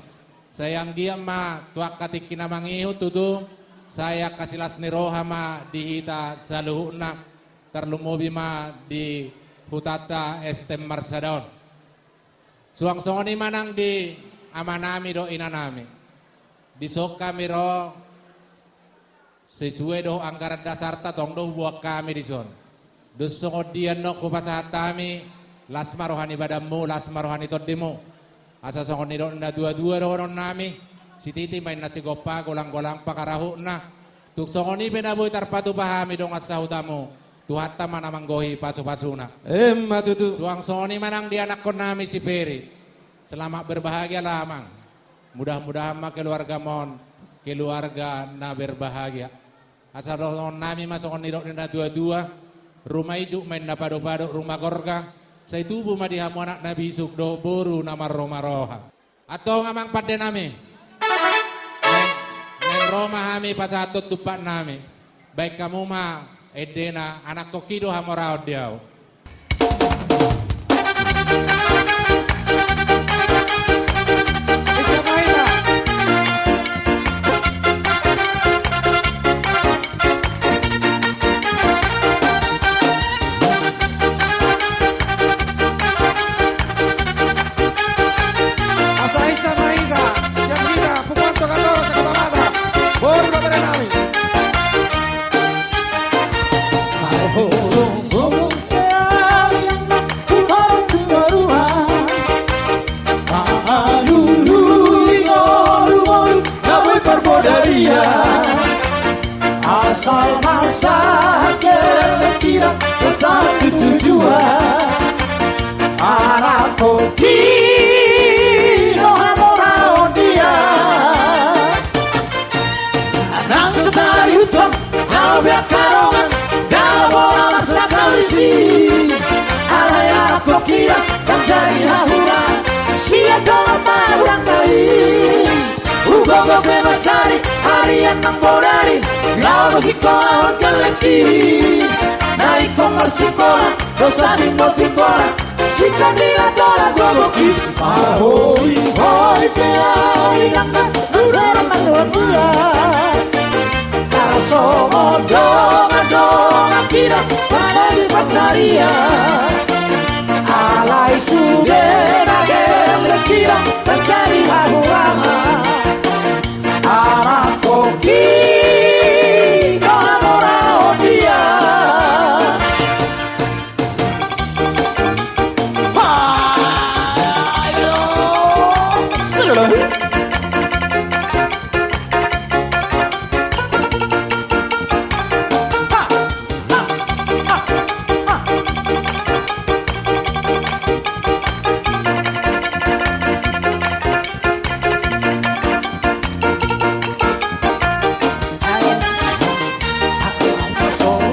Sai anggiat ma tu angka tingki na mangihut tutu, sai angka silas ni roha ma di hita saluhutna, tarlumobi ma di hutanta S T M Marsada on. Suang songon i ma nang di amanami dohot inanami. Dison hami ro sesuai dohot anggaran dasarta, tong do huboan hami dison. Dung songon dia annon hupasahat hami, las ma roha ni badanmu, las ma roha ni tondimu. Asa songon nidok ni na tuatua dohononnami, sititi ma inna sigompa, golanggolang pangarahutna. Tung songon i pe na boi tarpatupa hami dongan sahutanmu, Tuhanta ma na manggohi pasupasuna. Emma tutu. Suang songon i ma nang di anakkonnami si Peri. Selamat berbahagia lah, Amang. Mudah-mudahan ma keluargamon keluarga na berbahagia. Asa dohononnami ma songon nidok ni na tuatua, ruma ijuk ma inna padopadok ruma gorga, sai tubu ma di hamu anak na bisuk dohot boru na marroharoha. Antong amang pandenami, naeng, naeng ro ma hami pasahathon tumpaknami. Baen hamu ma endena, anakkon hi do hamoraon di ahu. Asa hisa ma hita, sian hita, punguan Toga Toro se-Kota Batam, boru na berenami. Marhorong-horong pe au iangkan tu toruan, mangalului ngolu-ngolu na boi parbodarian. Asal masa gelek hira, sasatu tujuan. Anakkon hi do hamoraon dia. Nang so tarihuthon au be angka dongan, dala bola marsahalisi. Alai anakkon hira manjadi hahurangan sian dongan marhurang na i. Hugogo pe mansari arian nang bodari, laho masikolahon gellengki. Na ingkon marsikola dohot sarimbol timbora, sitandila tola gogongki. Marhoi-hoi pe au inangna, marsorang marroha dua. Tarsongon dongan-dongan hira, marhobas pansarian. Alai sude na gelek hira, manjadi hahurangan. Anakkon hi do hamoraon dia.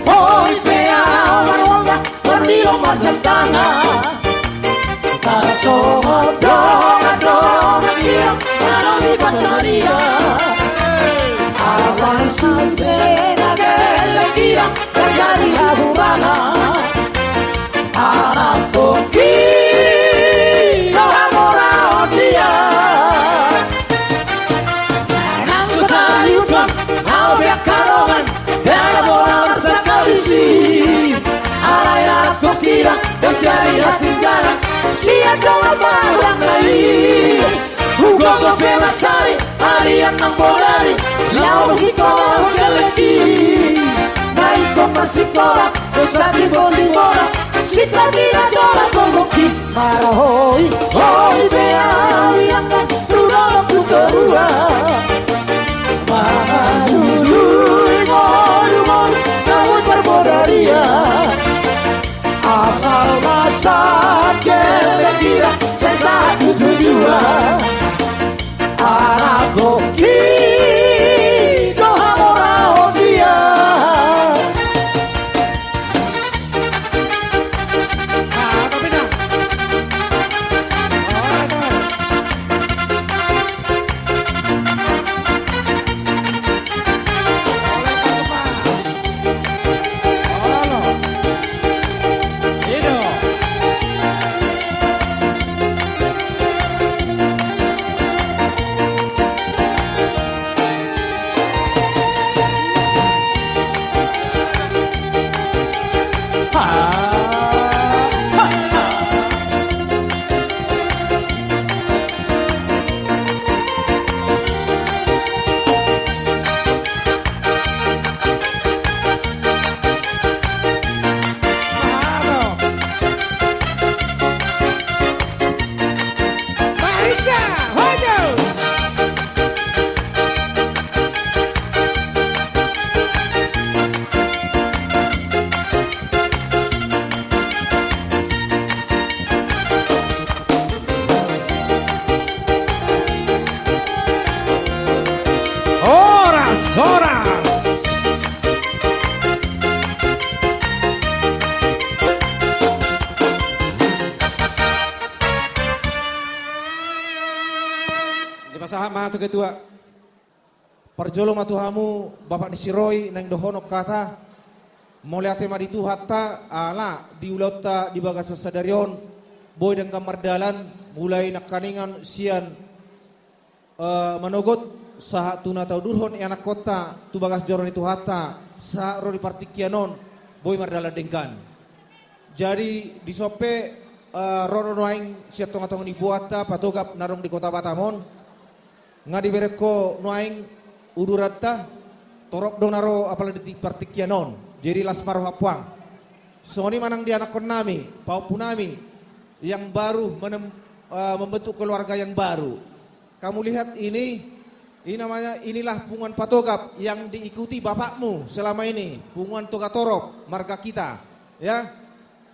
Hoi pe au marwalda, mardilo marjam tangan. Tarsongon dongan-dongan hira, marhobas pansarian. Asal sude na gelek hira, manjadi hahurangan. Anakkon hi do hamoraon dia. Nang so tarihuthon au be angka dongan, dala bola marsahalisi. Alai anakkon hira manjadi hatinggalan sian dongan marhurang na i. Hugogo pe mansari arian nang bodari, laho masikolahon gellengki. Na ingkon marsikola dohot sarimbol timbora, sitandila tola gogongki. Marhoi-hoi pe au inangna, tu dolok tu toruan, mangalului ngolu-ngolu na boi parbodarian. Asal masa gelek hira, sasatu tujuan. Anak Ketua. Parjolo ma tu hamu, Bapak ni si Roy, naeng dohonon hata. Mauliate ma di Tuhanta, ala di ulaonta di bagasan sadari on, boi denggan mardalan, mulai nangkiningan sian, eh, manogot, sahat tu na taudurhon ianakkonta, tu bagas joro ni Tuhanta, sahat ro di partingkian on, boi mardalan denggan. Jadi, dison pe, eh, ro do nuaeng sian tongatonga ni punguanta, patogap na adong di Kota Batam on. Nga dibereng ho nuaeng uduranta, torop do na ro apala di partingkian on. Jadi las ma roha puang. Songon i ma nang di anakkonnami, pahompunami, yang baru menem-, eh, membentuk keluarga yang baru. Kamu lihat ini, ini namanya, inilah punguan patogap yang diikuti bapakmu selama ini, punguan Togatorop, marga kita, ya.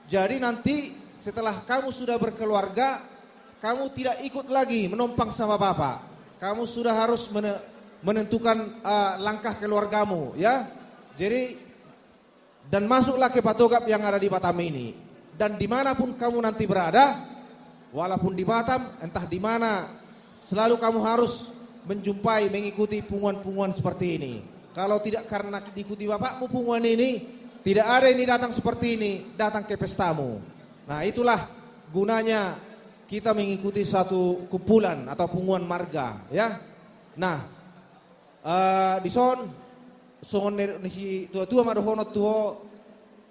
Jadi nanti setelah kamu sudah berkeluarga, kamu tidak ikut lagi menompang sama bapak. Kamu sudah harus mene-, menentukan, eh, langkah keluargamu, ya. Jadi, dan masuklah ke patogap yang ada di Batam ini. Dan dimanapun kamu nanti berada, walaupun di Batam, entah di mana, selalu kamu harus menjumpai, mengikuti punguan-punguan seperti ini. Kalau tidak karena diikuti bapakmu punguan ini, tidak ada ini datang seperti ini, datang ke pestamu. Nah, itulah gunanya kita mengikuti satu kumpulan atau punguan marga, ya. Nah, eh, dison, songon ni, ni situatua ma dohonon tu ho,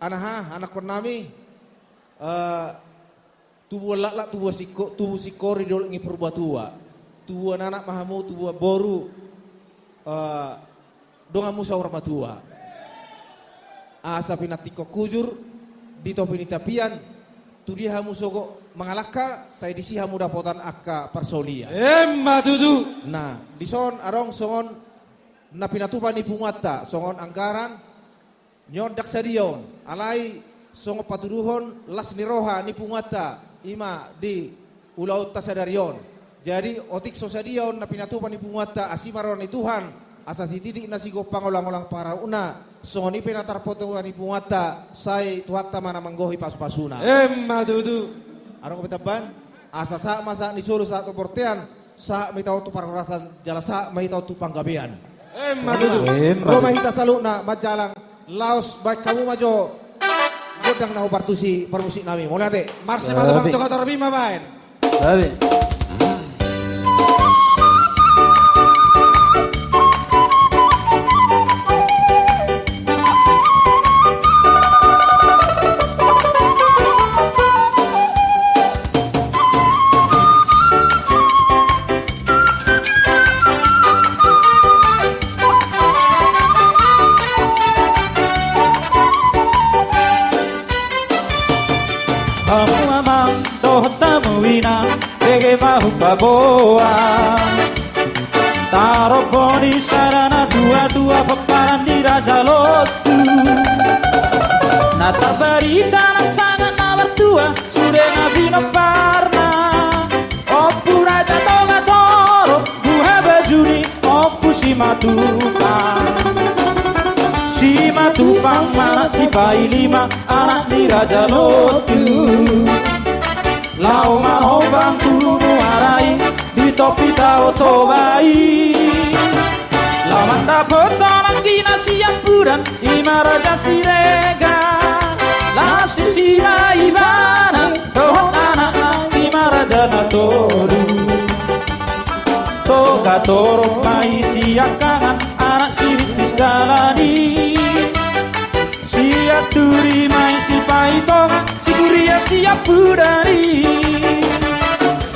anaha, anakkonnami, eh, tubuan laklak, tubuan singko-, tubu singkoru di dolok ni Purbatua. Tubuan anak ma hamu, tubuan boru, eh, donganmu saur matua. Asa pinantikhon hujur di topi ni tapian, tu dia hamu sogot mangalangka, sai disi hamu dapotan angka parsaulian. Emma tutu. Nah, dison adong songon na pinatupa ni punguanta, songon anggaran, ni on ndang sadia on, alai songon patuduhon las ni roha ni punguanta, i ma di ulaonta sadari on. Jadi, otik so sadia on na pinatupa ni punguanta, asi ma roha ni Tuhan, asa sititi na sigompa, olang-olang pangarahutna, songon i pe na tarpatupa ni punguanta, sai Tuhanta ma na manggohi pasu-pasuna. Emma tutu. Adong pe tambahan, asa sahat ma sahat ni solu sahat tu bontean, sahat ma hita on tu parhorasan jala sahat ma hita on tu panggabean. Emma tutu. Emma tutu. Ro ma hita saluhutna manjalang, laos baen hamu ma jo gondang na hombar tusi parmusiknami. Mauliate. Marsi ma tu Amang Togatorop i ma baen. Gabe. Hamu amang dohot hamu inang, bege ma hupaboa. Tarombo ni sada na tua-tua, pomparan ni Raja Lontu. Na tarbarita na sangap na martua, sude na pinomparna Ompu Raja Togatorop, buha baju ni Ompu Simatupang. Simatupang ma anak sipailima, anak ni Raja Lontu. Laho manombang tu muara i, di topi Tao Toba i. Laho mandapothon anggina siampudan, i ma Raja Siregar. Laos disi ma ibana dohot anakna, i ma Raja Natoru. Togatorop ma i siangkangan, anak si Rintis Dahlan i. Sianturi ma i Sipaitonga, si Kuria Siampudan i.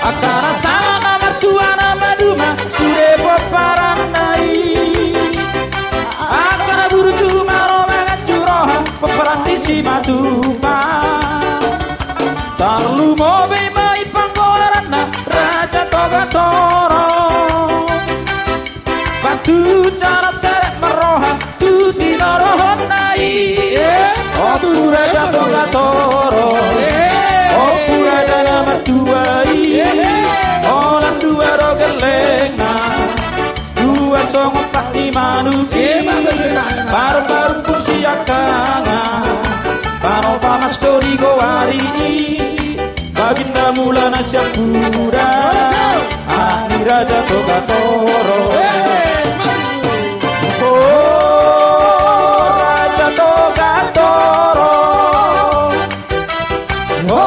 Angka na sangap na martua na maduma, sude pomparanna i. Angka na burju ma ro manganju roha, pomparan ni Simatupang. Tarlumobi ma i panggoaranna Raja Togatorop. Batu jala serep marroha, tu tinorohonna i. Eh, Ompu Raja Togatorop. Eh. Ompu Raja na martua i. Eh. Holan dua do gellengna. Dua songon pat ni manuk i. Eh, baru-baru pun siangkangan. Panopa mas do digoari i. Baginda Mulana Siampudan. Anak ni Raja Toga Toro. Ho Raja Toga Toro. Ho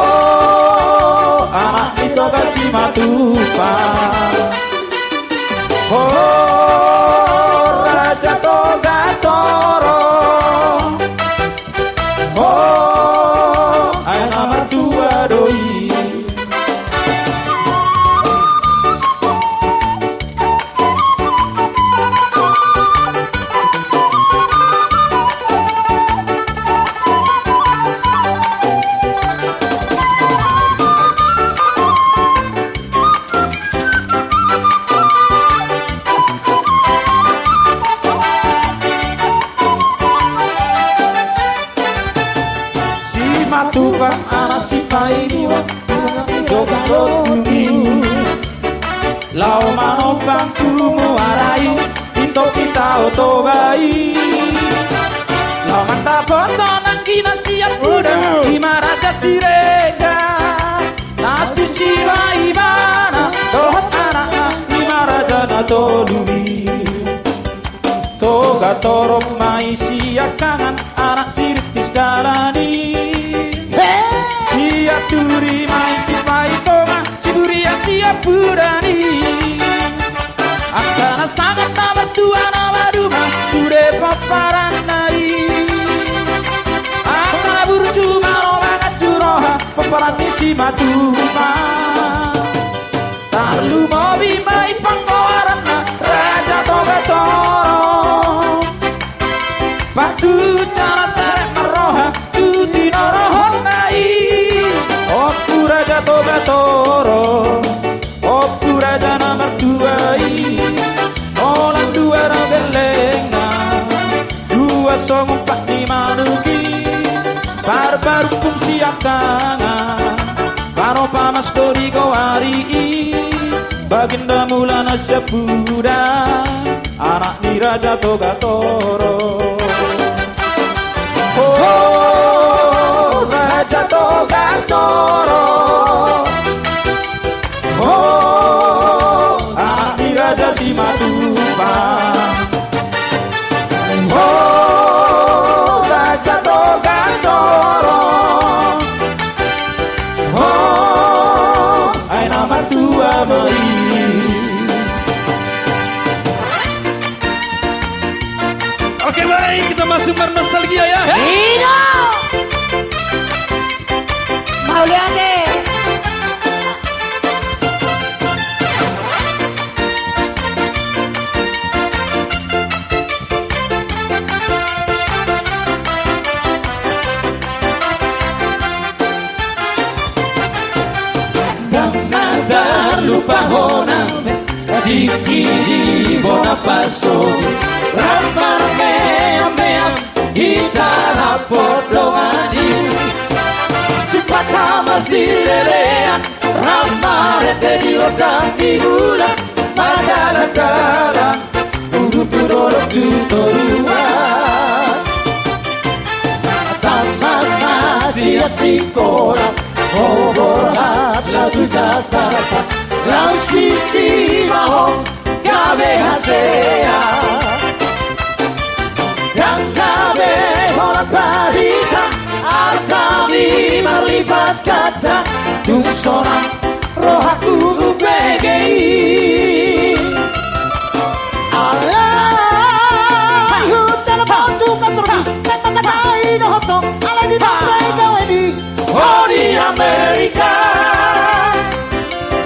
anak ni Toga Simatupang. Ho Raja Toga Toro. Ho anak na martua do i. Simatupang anak Sipailuan, Toga Toro. Laho manombang tu muara i, di topi Tao Toba i. Laho mandapothon anggi na sian puda, i ma Raja Siregar. Laos tu sibaibana dohot anakna, i ma raja na tolu i. Toga Toro ma i siangkangan, anak si Rintis Dalan i. Sianturi ma i Sipaitonga, Siburia sian puda ni. Angka na sangap na martua na maduma sude pomparanna i. Angka burju ma ro manganju roha pomparan ni Simatupang. Tarlumobi ma i panggoaranna Raja Toga Toro. Pantuncang na serep marroha tu tinorohonna i. Ompu Raja Toga Toro, ompu raja na martua i. Holan dua do gellengna, dua songon pat ni manuk i. Parparumpung siangkangan, panopa mas do digoari i. Baginda Mulana Siampudan, anak ni Raja Toga Toro. Ho Raja Toga Toro. Ho anak ni Raja Simatupang. Ho Raja Toga Toro. Ho anak na martua ma i. Oke, baik, kita masuk bernostalgia ya. Ido. Mauliate. Ndang na tarlupa hona tingki di bona paso, rap marmeam-meam hita rap pordongan i. Sipata marsilelean, rap marende di rondang ni bulan, mardalan-dalan, udur tu dolok tu toruan. Tamat ma sian sikola, ho borhat laho tu Jakarta, laos disi ma ho gabe hasea. Ndang gabe holan barita, arta mi marlipat ganda, tung sonang rohangku umbege i. Alai hutelepon tu kantormi, sai mangkatai dohot ho, alai di na pe gaweni. Ho di Amerika.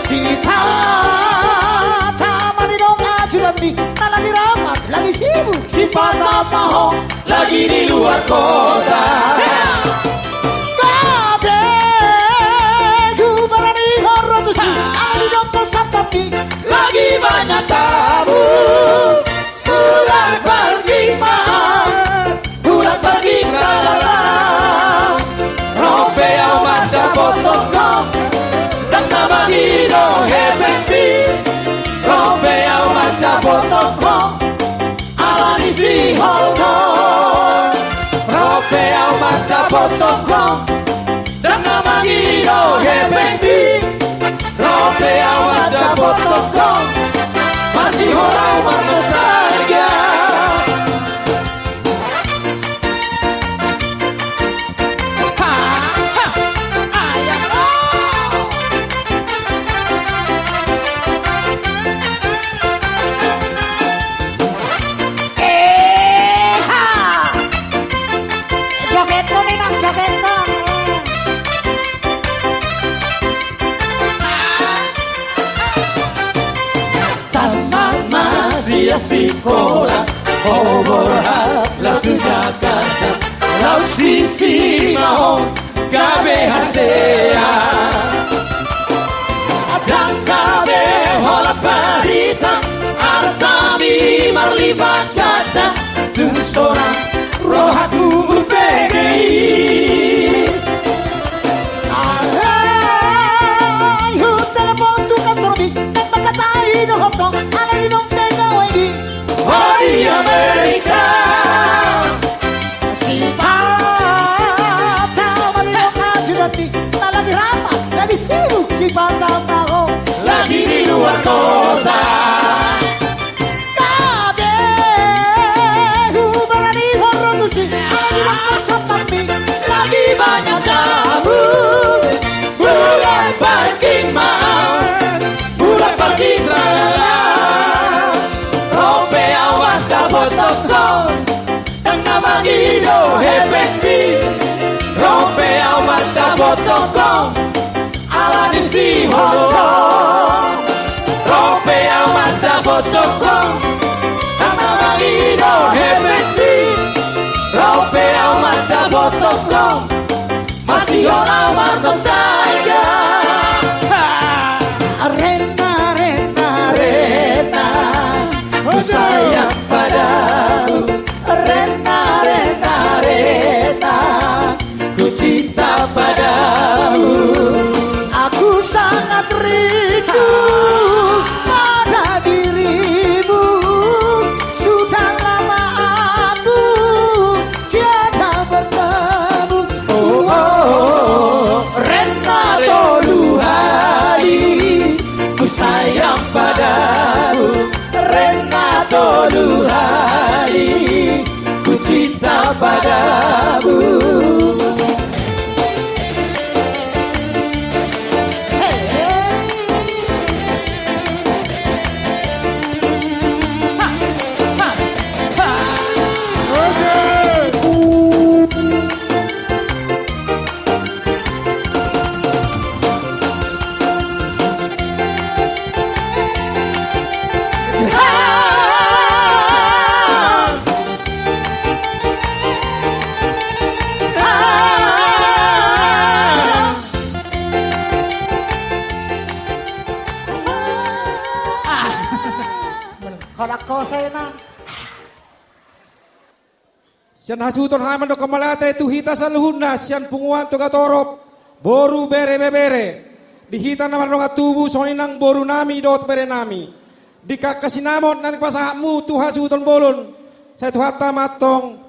Sipata ma didok ajudanmi, na lagi rapat, lagi sibuk. Sipata ma ho lagi di luar kota. Gabe gubaran i ho ro tusi, alai didok do sampammi, lagi banyak tamu. Mulak pargi ma, mulak pargi kalala. Ro pe au mandapothon ho, ndang na mangido hepengmi. Ro pe au mandapothon ho, ala ni siholhon. Ro pe au mandapothon ho, ndang na mangido hepengmi. Ro pe au mandapothon ho, Sikola, ho borhat laho tu Jakarta, laos disi ma ho gabe hasea. Ndang gabe holan barita, adat hami marlipat ganda, tung sonang rohangku umbege i. Alai hutelepon tu kantormi, ndang mangkatai dohot ho, alai dung denggan au i. Ho di Amerika. Sipata ma di dongan ajudanmi, na lagi rapat, lagi sibuk sipata ma ho. Lagi di luar kota. Gabe hubarani ho ro tusi, alai mangkasampanmi. Lagi banyak tamu. Mulak parking ma, mulak parking tralala. Ro pe au mandapothon ho, ndang na mangido hepengmi. Ro pe au mandapothon ho, ala ni siholhon. Ro pe au mandapothon ho, ndang na mangido hepengmi. Ro pe au mandapothon ho, masihol au marnostalgia. Ha! Rena, Rena, Rena, ku sayang padamu. Rena, Rena, Rena, ku cinta padamu. Aku sangat rindu pada dirimu. Sudah lama aku tiada bertemu. Oh, oh, oh, Rena tolu hali, ku sayang padamu. Rena tolu hali, ku cinta padamu. Holan kosa i na. Sian hasuhuton hami mandok mauliate tu hita saluhutna sian punguan Togatorop, boru, bere, ibebere. Di hita na mardongan tubu songon i nang boru nami dohot bere nami. Di angka sinamot na nipasahatmu tu hasuhuton bolon, sai Tuhanta ma antong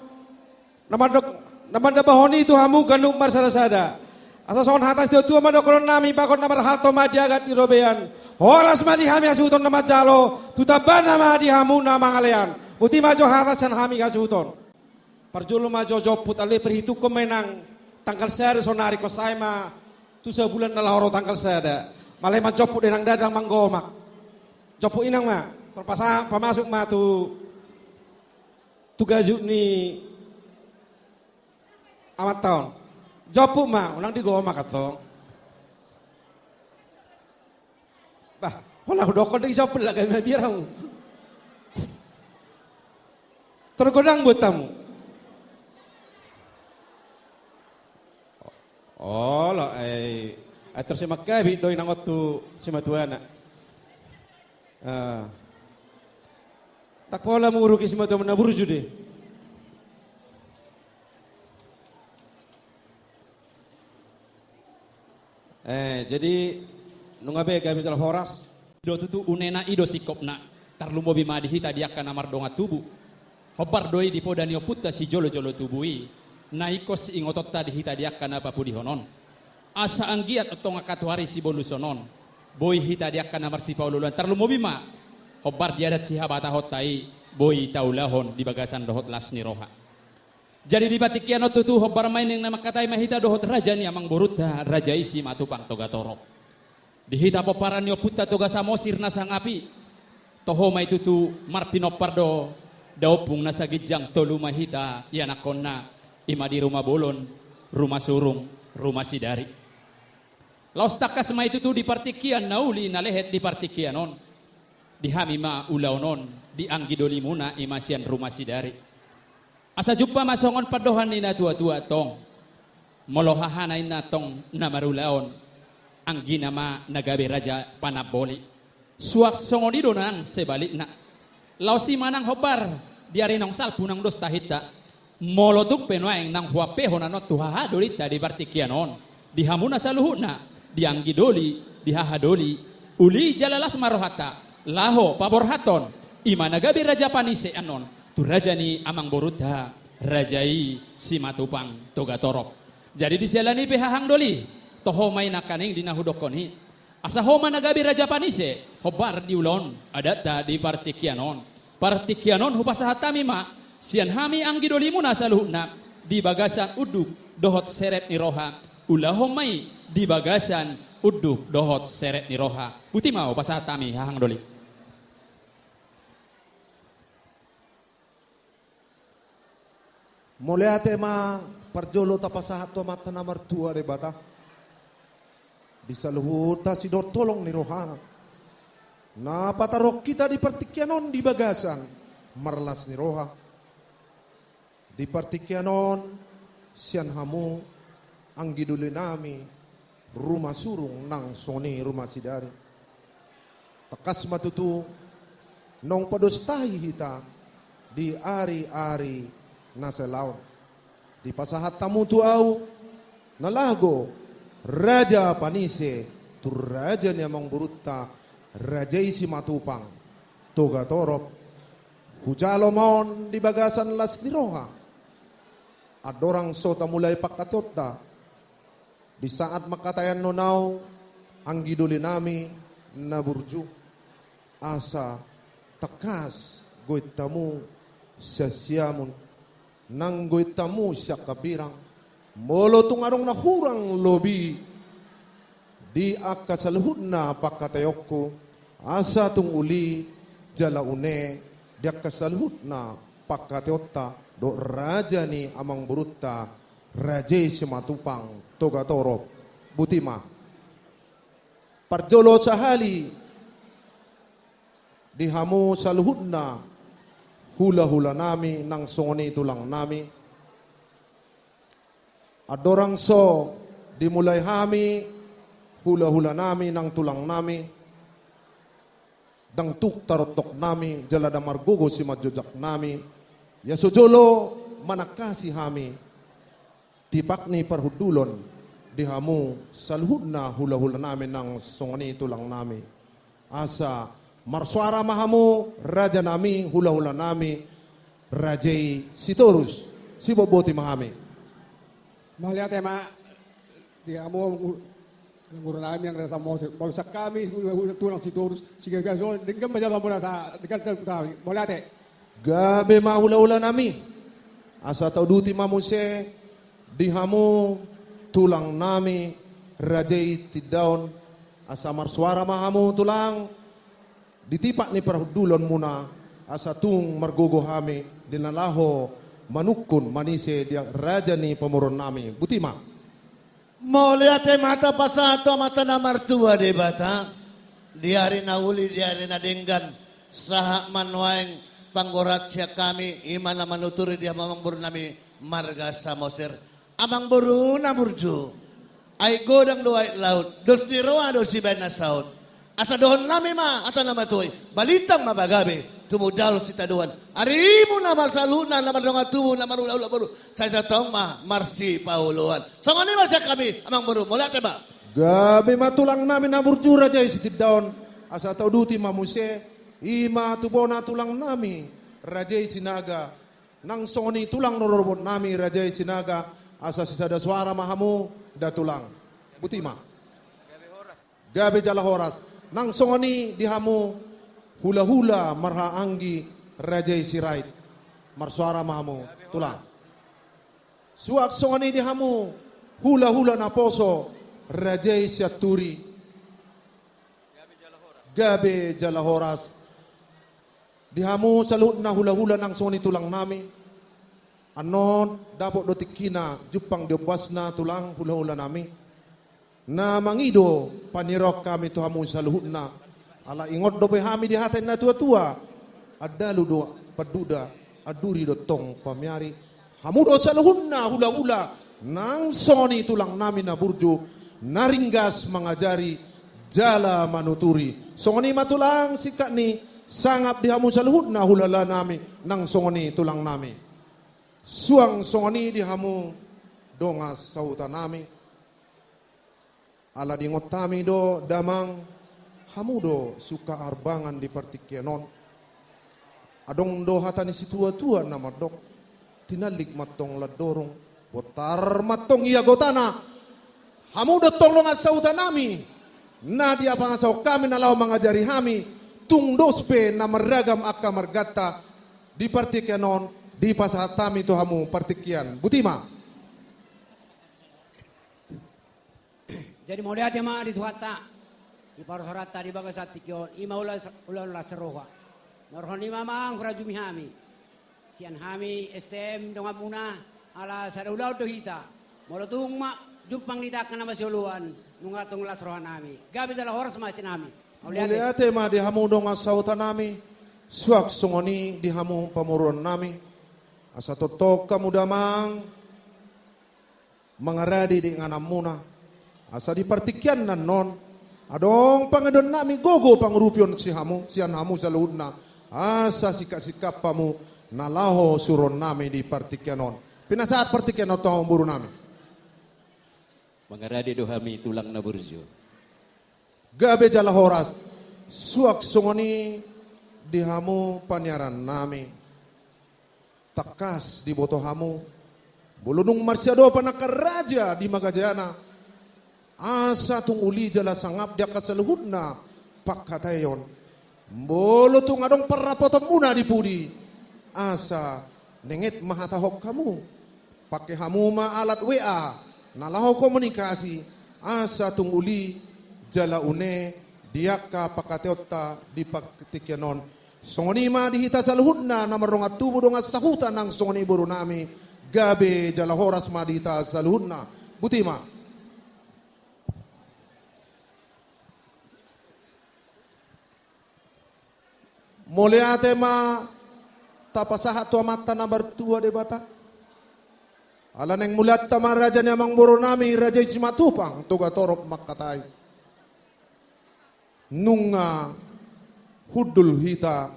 na mandok, na mandambahon i tu hamu ganup marsadasada. Asa songon hata ni situatua ma dohonon nami, bagot na marhalto ma di agat ni robean. Horas ma di hami hasuhuton na manjalo, tu tambana ma di hamu na mangalean. Boti ma jo hata sian hami hasuhuton. Parjolo ma jo jomput, alai parhitungkon ma inang tanggal sada sonari, ingkon sae ma tu sabulan na laho ro tanggal sada. Alai manjomput inang, ndang manggomak. Jomput inang ma, terpaksa pamasuk ma tu tu gajuk ni amanta on. Jomput ma, unang digomak antong. Bah, holan hudokkon do i jomput, laga mabiar hamu. Tor godang buat hamu. Olo, ai, ai tor si mangkabit do inang on tu simatuana. Ah. Ndang pola manguruk i simatua na burju do i. Eh, jadi nunga be gabe jala horas. I do tutu unena, i do singkopna. Tarlumobi ma di hita di angka na mardongan tubu. Hombar do i di poda ni ompunta sijolojolo tubu i, na ingkon siingotonta di hita di angka na papudihon on. Asa anggiat antong angka tu ari siboluson on, boi hita di angka na marsipaolooloan, tarlumobi ma hombar di adat sihabatahonta i, boi taulahon di bagasan dohot las ni roha. Jadi di partingkian on tutu hombar ma i, naeng mangkatai ma hita dohot raja ni amangborunta, raja i Simatupang Togatorop. Di hita pomparan ni ompunta Toga Samosir na sangap i, toho ma i tutu marpinompar do, da ompung nasa ginjang tolu ma hita ianakhonna, i ma di Ruma Bolon, Ruma Surung, Ruma Sidari. Laos tangkas ma i tutu di partingkian na uli na lehet di partingkian on. Di hami ma ulaon on, di anggi dolimuna i ma sian Ruma Sidari. Asa jumpa ma songon pandohan ni na tua-tua antong. Molo hahana inna antong na marulaon, anggina ma na gabe raja panamboli. Suang songon i do nang sebalikna. Laos i ma nang hombar, di ari naung salpu naung dos tahinta. Molo tung pe nuaeng naung huampehon annon tu hahadolinta di partingkian on, di hamuna saluhutna, di anggi doli, di hahadoli, uli jala las ma rohanta, laho paborhathon, i ma na gabe raja panise annon, tu raja ni amangborunta, raja i Simatupang Togatorop. Jadi di siala ni i pe hahang doli, toho ma i nangkaning di na hudokkon i. Asa ho ma na gabe raja panise, hombar di ulaon adatta di partingkian on. Partingkian on hupasahat hami ma, sian hami anggi dolimuna saluhutna, di bagasan unduk dohot serep ni roha, ulahon ma i di bagasan unduk dohot serep ni roha. Boti ma hupasahat hami hahang doli. Mauliate ma parjolo tapasahat tu Amanta na martua Debata. Di saluhut hasidohot holong ni rohana. Na pataruhon hita di partingkian on di bagasan marlas ni roha. Di partingkian on sian hamu anggi doli nami Ruma Surung nang songon i Ruma Sidari. Tangkas ma tutu naung padostahi hita di ari-ari na salaon. Dipasahat hamu tu ahu na laho raja panise tu raja ni amangborunta raja i Simatupang Togatorop. Hujalo ma on di bagasan las ni roha. Andorang so tamulai pangkataionta. Di saat mangkatai annon ahu anggi doli nami na burju, asa tangkas goit hamu sian siamun nang goit hamu sian hambirang. Molo tung adong na hurang lobi di angka saluhutna pangkataionku, asa tung uli jala une di angka saluhutna pangkataionta dohot raja ni amangborunta raja i Simatupang Togatorop. Boti ma. Parjolo sahali di hamu saluhutna hulahula nami nang songon i tulang nami. Andorang so dimulai hami hulahula nami nang tulang nami. Ndang tuk tarontok nami jala ndang margogo simanjujak nami. Ia so jolo manangkasi hami tipak ni parhundulon di hamu saluhutna hulahula nami nang songon i tulang nami. Asa marsoara ma hamu raja nami hulahula nami raja i Sitorus. Siboan boti ma hami. Mauliate ma di hamu guru nami yang rasa mose. Mauliate ma hami, tulang Sitorus, sigaga so denggan baca lampu rasa denggan kami. Mauliate. Gabe ma hulahula nami. Asa tauduti ma muse di hamu tulang nami raja i Tindaon. Asa marsoara ma hamu tulang di tipak ni parhundulon muna, asa tung margogo hami di na laho manungkun manise di raja ni pamoruon nami. Boti ma. Mauliate ma tapasahat tu Amanta na martua Debata. Di ari na uli, di ari na denggan, sahat ma nuaeng panggorahan sian hami, i ma na manuturi di hamu amangboru nami marga Samosir. Amangboru na burju, aek godang do aek laut, dos ni roha do sibaen na saut. Asa dohonon nami ma hata na matua i, balintang ma pagabe, tumundalhon sitadoan. Arimuna ma saluhutna na mardongan tubu, na marhulahula boru, sai tongtong ma marsipaoloan. Songon i ma sian hami, amangboru, mauliate ma. Gabe ma tulang nami na burju raja i Sitindaon, asa tauduti ma muse, i ma tu bona tulang nami raja i Sinaga, nang songon i tulang rorobot nami raja i Sinaga, asa sisada soara ma hamu da tulang. Boti ma. Gabe jala horas. Nang songon i di hamu hulahula marhahaanggi raja i Sirait. Marsoara ma hamu tulang. Suang songon i di hamu hulahula naposo raja i Sianturi. Gabe jala horas. Di hamu saluhutna hulahula nang songon i tulang nami. Annon dapot do tingkina jumpang di ombasna tulang hulahula nami. Na mangido panirahon hami tu hamu saluhutna. Ala ingot dope hami di hata ni na tua-tua: Andalu do panduda, anduri do tong pamiari. Hamu do saluhutna hula-hula nang songon i tulang nami na burju, na ringgas mangajari jala manuturi. Songon i ma tulang singkat ni sangap di hamu saluhutna hula-hula nami nang songon i tulang nami. Suang songon i di hamu dongan sahuta nami. Ala diingot hami do damang, hamu do suka harbangan di partingkian on. Adong do hata ni situa-tua na mandok: Tinallik mantong landorung, bontar mantong ia gotana. Hamu do tong dongan sahuta nami na dipangasahon hami na laho mangajari hami, tung dos pe na marragam angka marganta di partingkian on, dipasahat hami tu hamu partingkian. Boti ma. Jadi mauliate ma di Tuhanta, di parhorasan di bagasan tingki on, i ma ulaon las roha. Marhon i ma amang hurajumi hami. Sian hami S T M donganmuna, ala sada ulaon do hita. Molo tung ma jumpang di angka na masioloan, nunga tung las roha nami. Gabe jala horas ma sian hami. Mauliate. Mauliate ma di hamu dongan sahuta nami, suang songon i di hamu pamoruon nami. Asa tongtong hamu damang mangarade di ingananmuna. Asa di partingkian na on, adong pangidoan nami gogo pangurupion sian hamu, sian hamu saluhutna. Asa singkat-singkat hamu na laho suruon nami di partingkian on. Pinasahat partingkian on tu hamu boru nami. Mangarade do hami tulang na burju. Gabe jala horas. Suang songon i di hamu paniaran nami. Tangkas diboto hamu, molo dung marsiadopan angka raja di Magajana, asa tung uli jala sangap di angka saluhutna pangkataion. Molo tung adong parrapotonmuna di pudi, asa nenget ma hatahon hamu. Pake hamu ma alat W A na laho komunikasi, asa tung uli jala une di angka pangkataionta di partingkian on. Songon i ma di hita saluhutna na mardongan tubu dongan sahuta nang songon i boru nami. Gabe jala horas ma di hita saluhutna. Boti ma. Mauliate ma tapasahat tu Amanta na martua Debata. Ala naeng mauliate ma raja ni amangboru nami, raja i Simatupang Togatorop mangkatai. Nunga hundul hita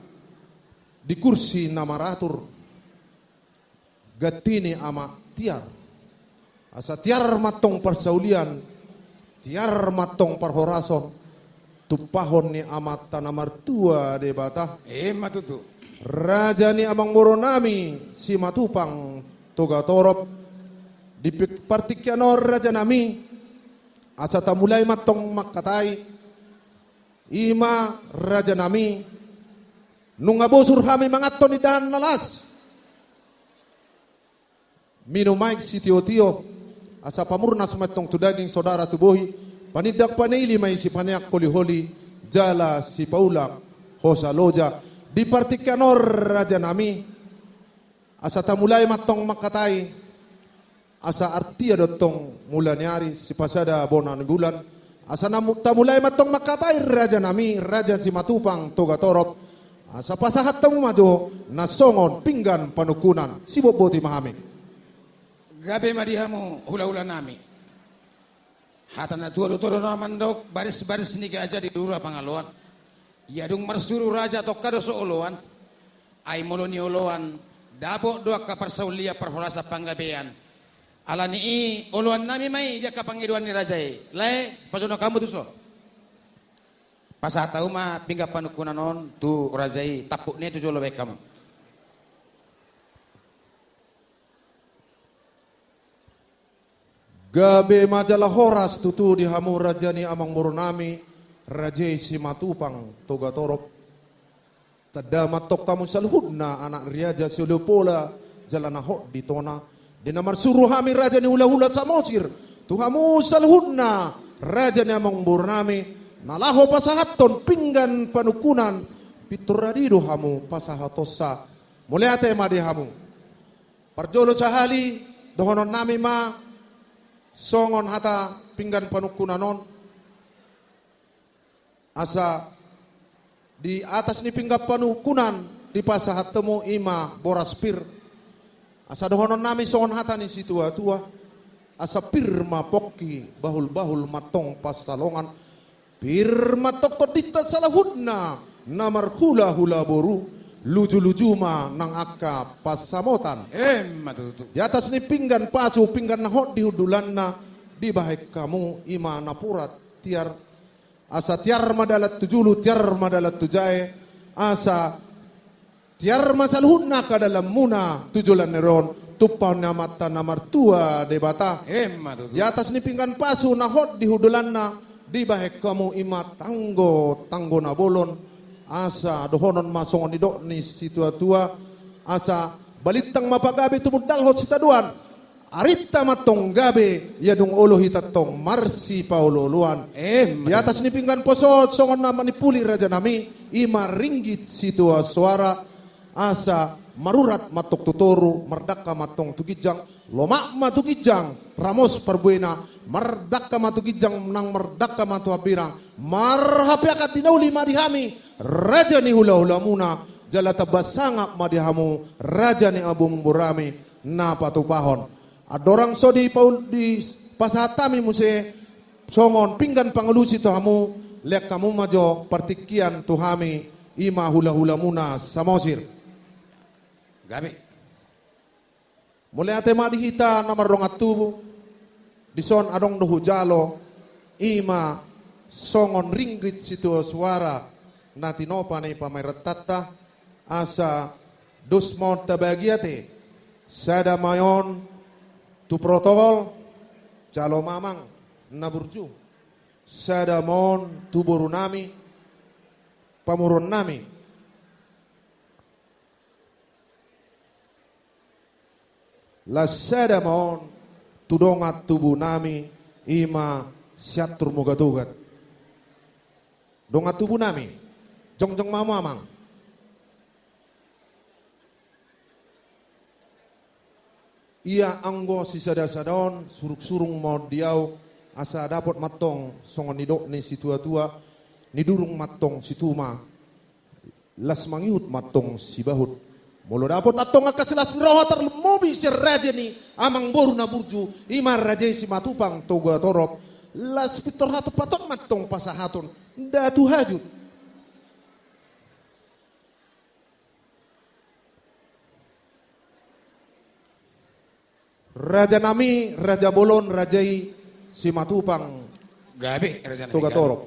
di kursi na maratur. Ganti ni ama tiar. Asa tiar mantong parsaulian, tiar mantong parhorason, tumpahon ni Amanta na martua Debata. Ima tutu. Raja ni amangboru nami Simatupang Togatorop, di pi-, partingkian on raja nami, asa tamulai mantong mangkatai. Ima raja nami, nunga bosur hami manganhon indahan na las. Minum aek sitiotio, asa pamurnas ma antong tu daging, saudara tu bohi, panindak panili ma i sipaneang holiholi jala sipaulak hosa loja. Di partingkian on raja nami, asa tamulai ma antong mangkatai, asa artia do antong mula ni ari sipasada bona ni bulan. Asa namu-, tamulai ma antong mangkatai raja nami, raja Simatupang Togatorop. Asa pasahat hamu ma jo na songon pinggan panungkunan. Sibotboti ma hami. Gabe ma di hamu hulahula nami. Hata na tua do tutu na mandok, baris-baris ni gaja di rura pangaloan. Ia dung marsuru raja tongka do so oloan. Ai molo nioloan, dapot do angka parsaulian parhorasan panggabean. Ala ni i oloan nami ma i di angka pangidoan ni raja i. Lae, pajonok hamu tuso. Pasahat hamu ma pinggan panungkunan on tu raja i, tampuk ni tu jolo baen hamu. Gabe ma jala horas tutu di hamu raja ni amangboru nami, raja i Simatupang Togatorop. Tanda ma antong hamu saluhutna anak ni raja sioloi pola jala na hot di tona. Di na marsuru hami raja ni hulahula Samosir, tu hamu saluhutna raja ni amangboru nami, na laho pasahathon pinggan panungkunan, pintor adi do hamu pasahatonsa. Mauliate ma di hamu. Parjolo sahali, dohonon nami ma songon hata pinggan panungkunan on. Asa Di atas ni pinggan panungkunan dipasahat hamu i ma boras pir. Asa dohonon nami songon hata ni situatua: Asa pir ma pongki, bahulbahul ma tong pansalongan, pir ma tong tondinta saluhutna na marhulahula boru, lujuluju ma nang angka pansamotan. Emma tutu. Di atas ni pinggan pasu, pinggan na hot di hundulanna, dibahen hamu i ma napuran tiar. Asa tiar ma dalan tu julu, tiar ma dalan tu jae, asa tiar ma saluhutna angka dalanmuna tu joloan ni ari on, tumpahon ni Amanta na martua Debata. Emma tutu. Di atas ni pinggan pasu na hot di hundulanna, dibahen hamu i ma tanggo, tanggo na bolon, asa dohonon ma songon nidok ni situatua: Asa balintang ma pagabe tumundalhon sitadoan, arinta ma tong gabe, ia dung olo hita tong marsipaolooloan. Emma. Di atas ni pinggan poso, songon na manimpuli raja nami, i ma ringgit sitio soara, asa marurat ma tong tu toru, mardangka ma tong tu ginjang, lomak ma tu ginjang, ramos parbuena, mardangka ma tu ginjang nang mardangka ma tu hambirang, marhapeakan di na uli ma di hami, raja ni hulahulamuna, jala tamba sangap ma di hamu, raja ni amangboru nami, na patupahon. Andorang so dipaul-, dipasahat hami muse songon pinggan pangalusi tu hamu, lean hamu ma jo partingkian tu hami, i ma hulahulamuna Samosir. Gabe. Mauliate ma di hita na mardongan tubu. Dison adong do hujalo, i ma songon ringgit sitio soara na tinopa ni pamarentanta, asa dos ma on tabagian te. Sada ma on tu protokol, jalo ma amang na burju. Sada ma on tu boru nami, pamoruon nami. Laos sada ma on tu dongan tubu nami, i ma Siantur Mogatogat. Dongan tubu nami, jongjong ma hamu amang. Ia anggo sisadasada on, surungsurung ma on di ahu, asa dapot ma tong songon nidok ni situatua: Nidurung ma tong situma, las mangihut ma tong sibahut. Molo dapot antong angka silas ni roha tarlumobi sian raja ni amangboru na burju, i ma raja i Simatupang Toga Torop, las pintor hatop-hatop ma tong pasahaton, nda tu hajut. Raja nami, raja bolon, raja i Simatupang. Gabe, raja nami, Toga gabe. Torop.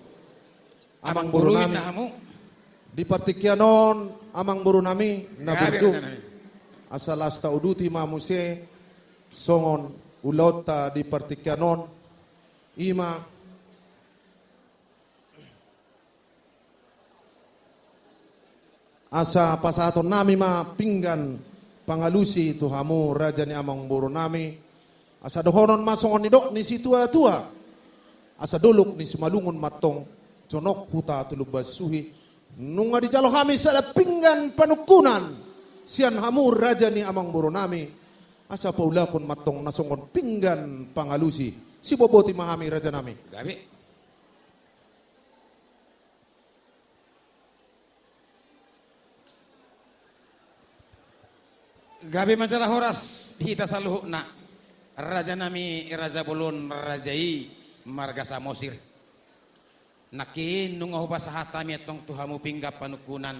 Amang boru nami. Amang boru nami. Inna hamu. Di partingkian on, amang boru nami, na burju. Gabe, raja nami. Asa las tauduti ma muse songon ulaonta di partingkian on. I ma Asa pasahaton nami ma pinggan pangalusi tu hamu raja ni amang boru nami. Asa dohonon ma songon nidok ni situatua. Asa dolok ni Simalungun ma tong, jonok huta tu Lumban Suhi. Nunga dijalo hami sada pinggan panungkunan sian hamu raja ni amang boru nami. Asa paulakon ma tong na songon pinggan pangalusi. Siboboti ma hami raja nami. Gabe. Gabe ma jala horas di hita saluhutna. Raja nami, raja bolon, raja i marga Samosir. Nangkin nunga hupasahat hami antong tu hamu pinggan panungkunan,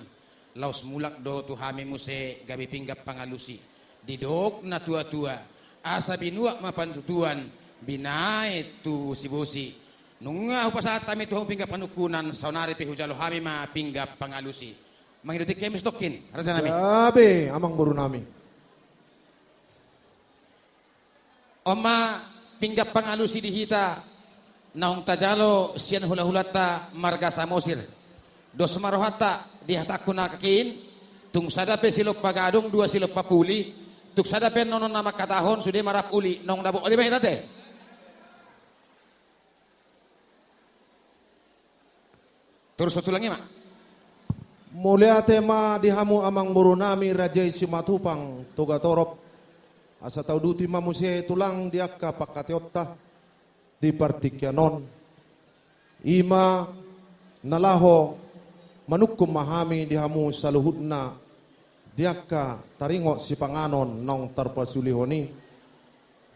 laos mulak do tu hami muse gabe pinggan pangalusi. Didok na tuatua, asa binuat ma pantutuan, binahen tu sibosi. Nunga hupasahat hami tu hamu pinggan panungkunan, saonari pe hujalo hami ma pinggan pangalusi. Mangido tingki hami satongkin, raja nami. Gabe, amang boru nami. On ma pinggan pangalusi di hita naung tajalo sian hulahulanta marga Samosir. Dos ma rohanta di hatangku nangkin, tung sada pe silompa gadong, dua silompa puli, tung sada pe nonon na mangkatahon sude ma rap uli, naung dapot uli ma hita te. Torus tulang i ma. Mauliate ma di hamu amang boru nami raja i Simatupang Toga Torop. Asa tauduti ma muse tulang di angka pangkataionta di partingkian on. I ma na laho Manungkun ma hami di hamu saluhutna, di angka taringot sipanganon naung tarpasulihon i,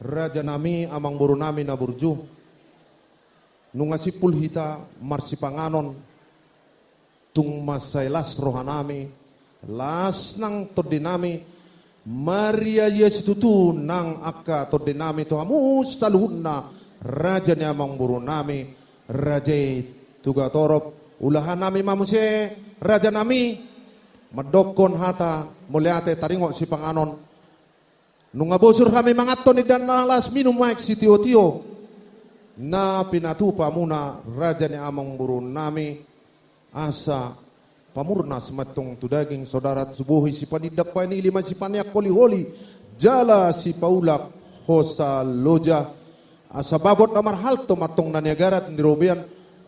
rajanami, amangborunami na burju. Nunga simpul hita marsipanganon, tung mansai las rohanami, las nang tondinami, mariaia situtu nang angka tondinami tu hamu saluhutna, raja ni amangborunami, raja i Togatorop. Ulahanami ma muse, rajanami, mandokkon hata mauliate taringot sipanganon. Nunga bosur hami manganhon indahan na las, minum aek sitiotio, na pinatupa muna, raja ni amangborunami, asa pamurnas ma antong tu daging, saudara tu bohi, sipanindak painili ma, sipaneang holiholi, jala sipaulak hosa loja. Asa babot na marhalto ma antong na niagaran ni robean.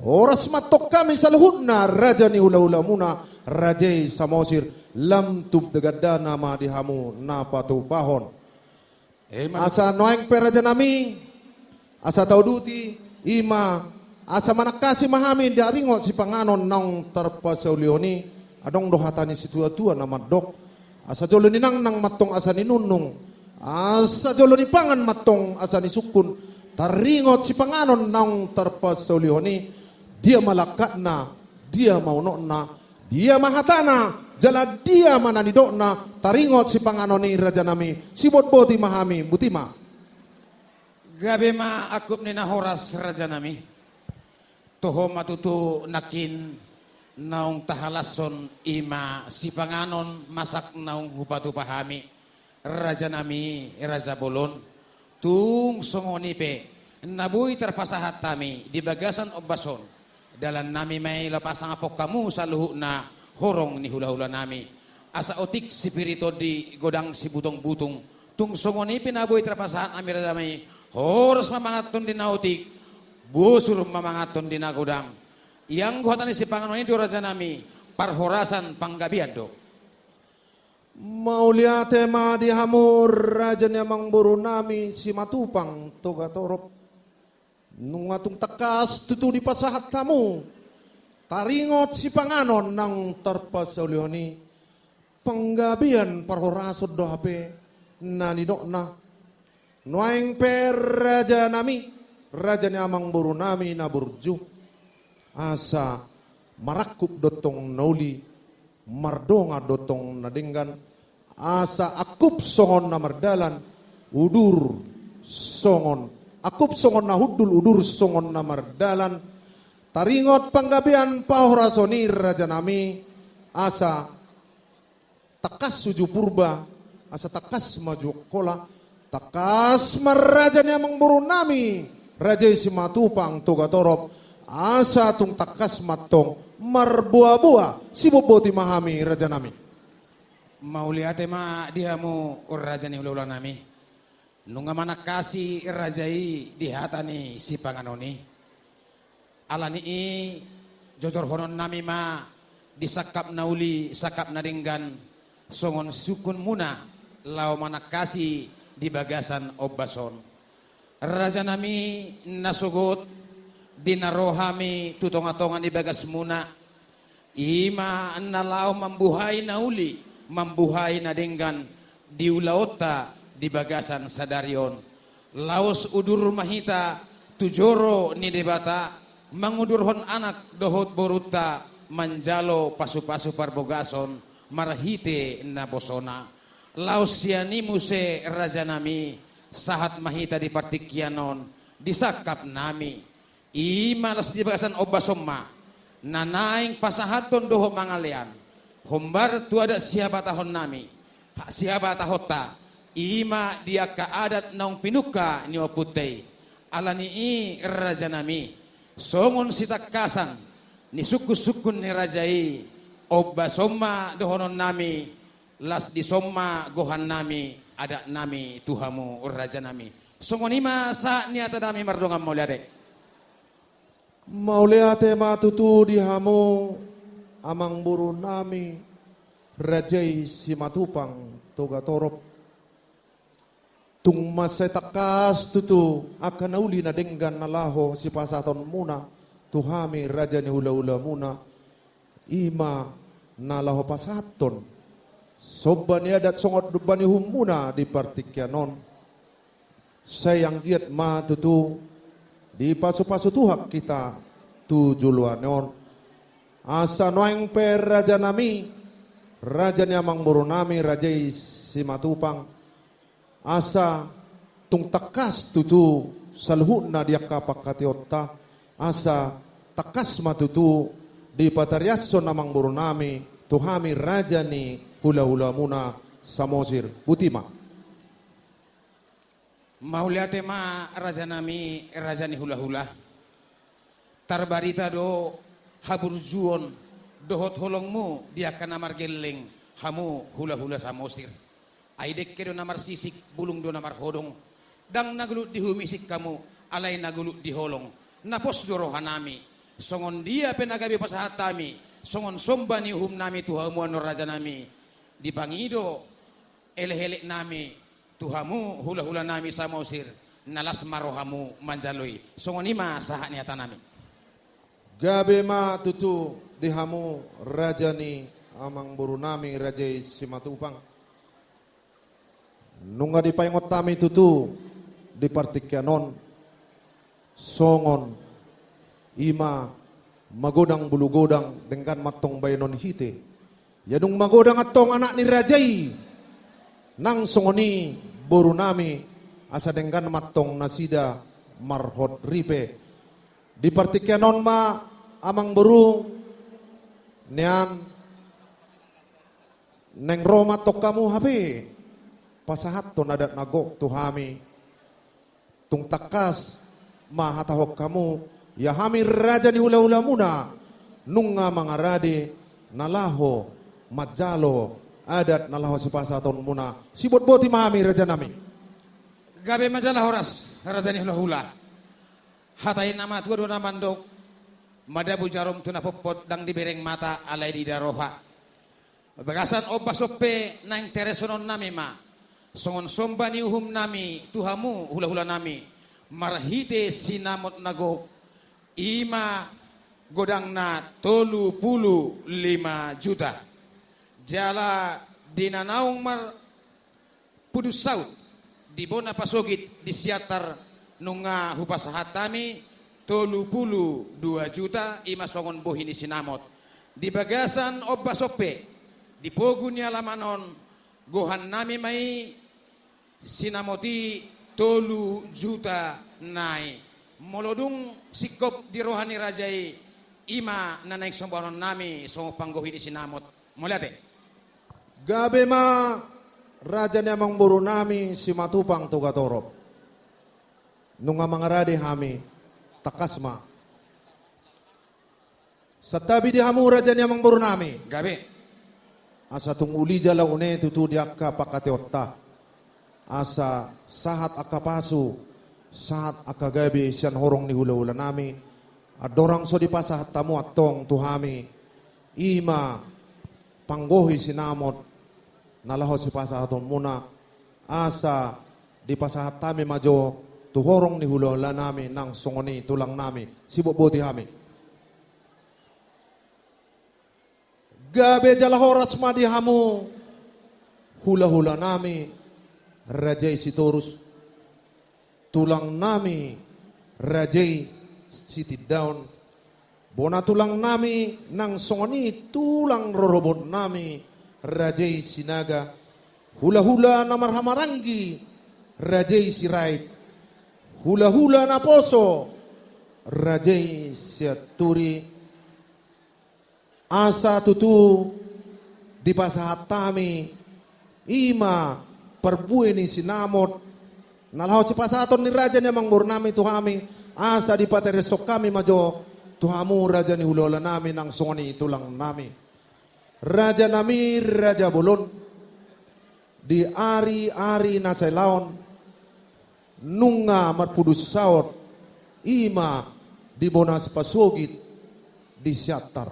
Horas ma antong hami saluhutna, raja ni hulahulamuna, raja i Samosir, lam tu gandana ma di hamu na patupahon. Asa nuaeng pe, rajanami, asa tauduti, i ma, asa manangkasi ma hami di taringot sipanganon naung tarpasulihon i. Adong do hata ni situatua na mandok: Asa jolo ninangnang ma antong asa ninungnung, asa jolo nipangan ma antong asa nisungkun, taringot sipanganon naung tarpasulihon i. Dia ma langkatna, dia ma unokna, dia ma hatana, jala dia ma na nidokna, taringot sipanganon i, rajanami, sibotboti ma hami, boti ma. Gabe ma angkup ni na horas, rajanami. Toho ma tutu nangkin naung tahalashon, i ma sipanganon masak naung hupatupa hami, rajanami, raja bolon. Tung songon i pe na boi tarpasahat hami di bagasan ombas on, dalannami ma i laho pasangaphon hamu saluhutna, horong ni hulahulanami. Asa otik sipir ni tondi, godang sibutungbutung. Tung songon i pe na boi tarpasahat hami, rajanami, horas ma mangan tondi na otik, bosur ma mangan tondi na godang. Ianggo hata ni sipanganon i do, rajanami, parhorasan panggabean do. Mauliate ma di hamu, raja ni amangborunami Simatupang Togatorop. Nunga tung tangkas tutu dipasahat hamu taringot sipanganon naung tarpasulihon i. Panggabean parhorason do hape na nidokna. Nuaeng pe, rajanami, raja ni amangborunami na burju, asa marangkup do antong na uli, mardongan do antong na denggan, asa angkup songon na mardalan, udur songon, angkup songon na hundul, udur songon na mardalan. Taringot panggabean parhorason i, rajanami, asa tangkas uju Purba, asa tangkas ma uju Angkola, tangkas ma, raja ni amangborunami, raja i Simatupang Togatorop, asa tung tangkas ma antong marboaboa, sibotboti ma hami, rajanami. Mauliate ma di hamu, raja ni hulahulanami. Nunga manangkasi raja i di hata ni sipanganon i. Ala ni i, jojorhononnami ma di sangkap na uli, sangkap na denggan, songon sungkunmuna laho manangkasi di bagasan ombas on. Rajanami, na sogot di na ro hami tu tongatonga ni bagasmuna, i ma na laho mambuhai na uli, mambuhai na denggan di ulaonta di bagasan sadari on. Laos udur ma hita tu joro ni Debata, mangudurhon anak dohot borunta, manjalo pasupasu parbogason marhite nabosona. Laos sian i muse, rajanami, sahat ma hita di partingkian on, di sangkapnami. I ma las di bagasan ombas on ma na naeng pasahathon dohot mangalean, hombar tu adat sihabatahonnami, ha-, sihabatahonta, i ma di angka adat naung pinungka ni ompunta i. Ala ni i, rajanami, songon sitangkasan ni sungkunsungkun ni raja i, ombas on ma dohononnami, las dison ma gohannami, adatnami tu hamu, rajanami. Songon i ma sahat ni hatanami, mardongan mauliate. Mauliate ma tutu di hamu, amangborunami, raja i Simatupang Togatorop. Tung mansai tangkas tutu angka na uli na denggan na laho sipasahatonmuna tu hami, raja ni hulahulamuna. I ma na laho pasahathon somba ni adat songon somba ni uhum muna di partingkian on. Sai anggiat ma tutu dipasupasu Tuhan hita tu joloan on. Asa nuaeng pe raja nami, raja ni amangboru nami, raja i Simatupang, asa tung tangkas tutu saluhutna di angka pangkataionta, asa tangkas ma tutu dipatariashon amangboru nami tu hami raja ni hulahula muna Samosir. Boti ma. Mauliate ma raja nami, raja ni hulahula. Tarbarita do haburjuon dohot holongmu di angka na margelleng, hamu hulahula Samosir. Ai dengke do na marsisik, bulung do na marhodong. Ndang na gulut di uhum isik hamu, alai na gulut di holong. Na pos do roha nami. Songon dia pe na gabe pasahat hami, songon somba ni uhum nami tu hamu annon raja nami, dipangido elek-elek nami tu hamu hulahula nami Samosir, na las ma rohamu manjalo i. Songon i ma sahat ni hata nami. Gabe ma tutu di hamu raja ni amangboru nami, raja i Simatupang. Nunga dipaingot hami tutu di partingkian on, songon i ma magodang bulu godang denggan ma antong baenon hite. Ia dung magodang antong anak ni raja i, nang songon i boru nami, asa denggan ma antong nasida marhot ripe. Di partingkian on ma amangboru nian, naeng ro ma antong hamu hape pasahathon adat na gok tu hami. Tung tangkas ma hatahon hamu, ia hami raja ni hulahula muna nunga mangarade na laho manjalo adat na laho sipasahaton muna. Sibotboti ma hami raja nami. Gabe ma jala horas raja ni hulahula. Hata ni na matua do na mandok, madabu jarom tu na potpot, ndang dibereng mata alai diida roha. Bagasan ombas on pe naeng taresonon nami ma songon somba ni uhum nami tu hamu hulahula nami, marhite sinamot na gok, i ma godangna tolu pulu lima juta. Jala di na naung mar pudun saut di bona pasogit di Siantar nunga hupasahat hami tolu pulu dua juta, i ma songon bohi ni sinamot. Di bagasan ombas on pe di pogu ni alaman on, gohan nami ma i sinamot i tolu juta nai. Molo dung singkop di roha ni raja i, i ma na naeng sombahonon nami songon panggohi ni sinamot. Mauliate. Gabe ma raja ni amangboru nami Simatupang Togatorop. Nunga mangarade hami, tangkas ma. Santabi di hamu raja ni amangboru nami. Gabe. Asa tung uli jala une tutu di angka pangkataionta. Asa sahat angka pasu, sahat angka gabe sian horong ni hulahula nami. Andorang so dipasahat hamu antong tu hami, i ma panggohi sinamot na laho sipasahaton muna, asa dipasahat hami ma jo tu horong ni hulahula nami nang songon i tulang nami. Sibotboti hami. Gabe jala horas ma di hamu hulahula nami raja i Sitorus, tulang nami raja i Sitindaon, bona tulang nami nang songon i tulang rorobot nami raja i Sinaga, hulahula na marhahamaranggi raja i Sirait, hulahula naposo raja i Sianturi, asa tutu dipasahat hami i ma parbue ni sinamot na laho sipasahaton ni raja ni amangboru nami tu hami, asa dipatarishon hami ma jo tu hamu raja ni hulahula nami nang songon i tulang nami. Raja nami, raja bolon, di ari-ari na sailaon nunga marpudun saut i ma di bona sipasogit di Siantar.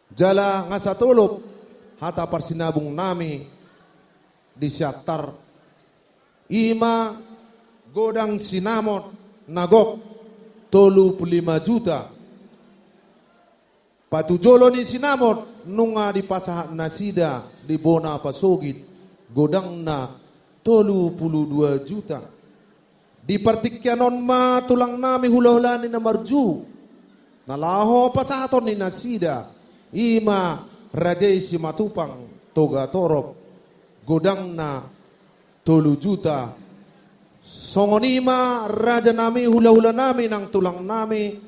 Jala nga satolop hata parsinabung nami di Siantar, i ma godang sinamot na gok tolu pulu lima juta. Patujolo ni sinamot nunga dipasahat nasida di bona pasogit godangna tolu pulu dua juta. Di partingkian on ma tulang nami hulahula ni na marju na laho pasahaton ni nasida, i ma raja i Simatupang Togatorop, godangna tolu juta. Songon i ma raja nami, hulahula nami nang tulang nami,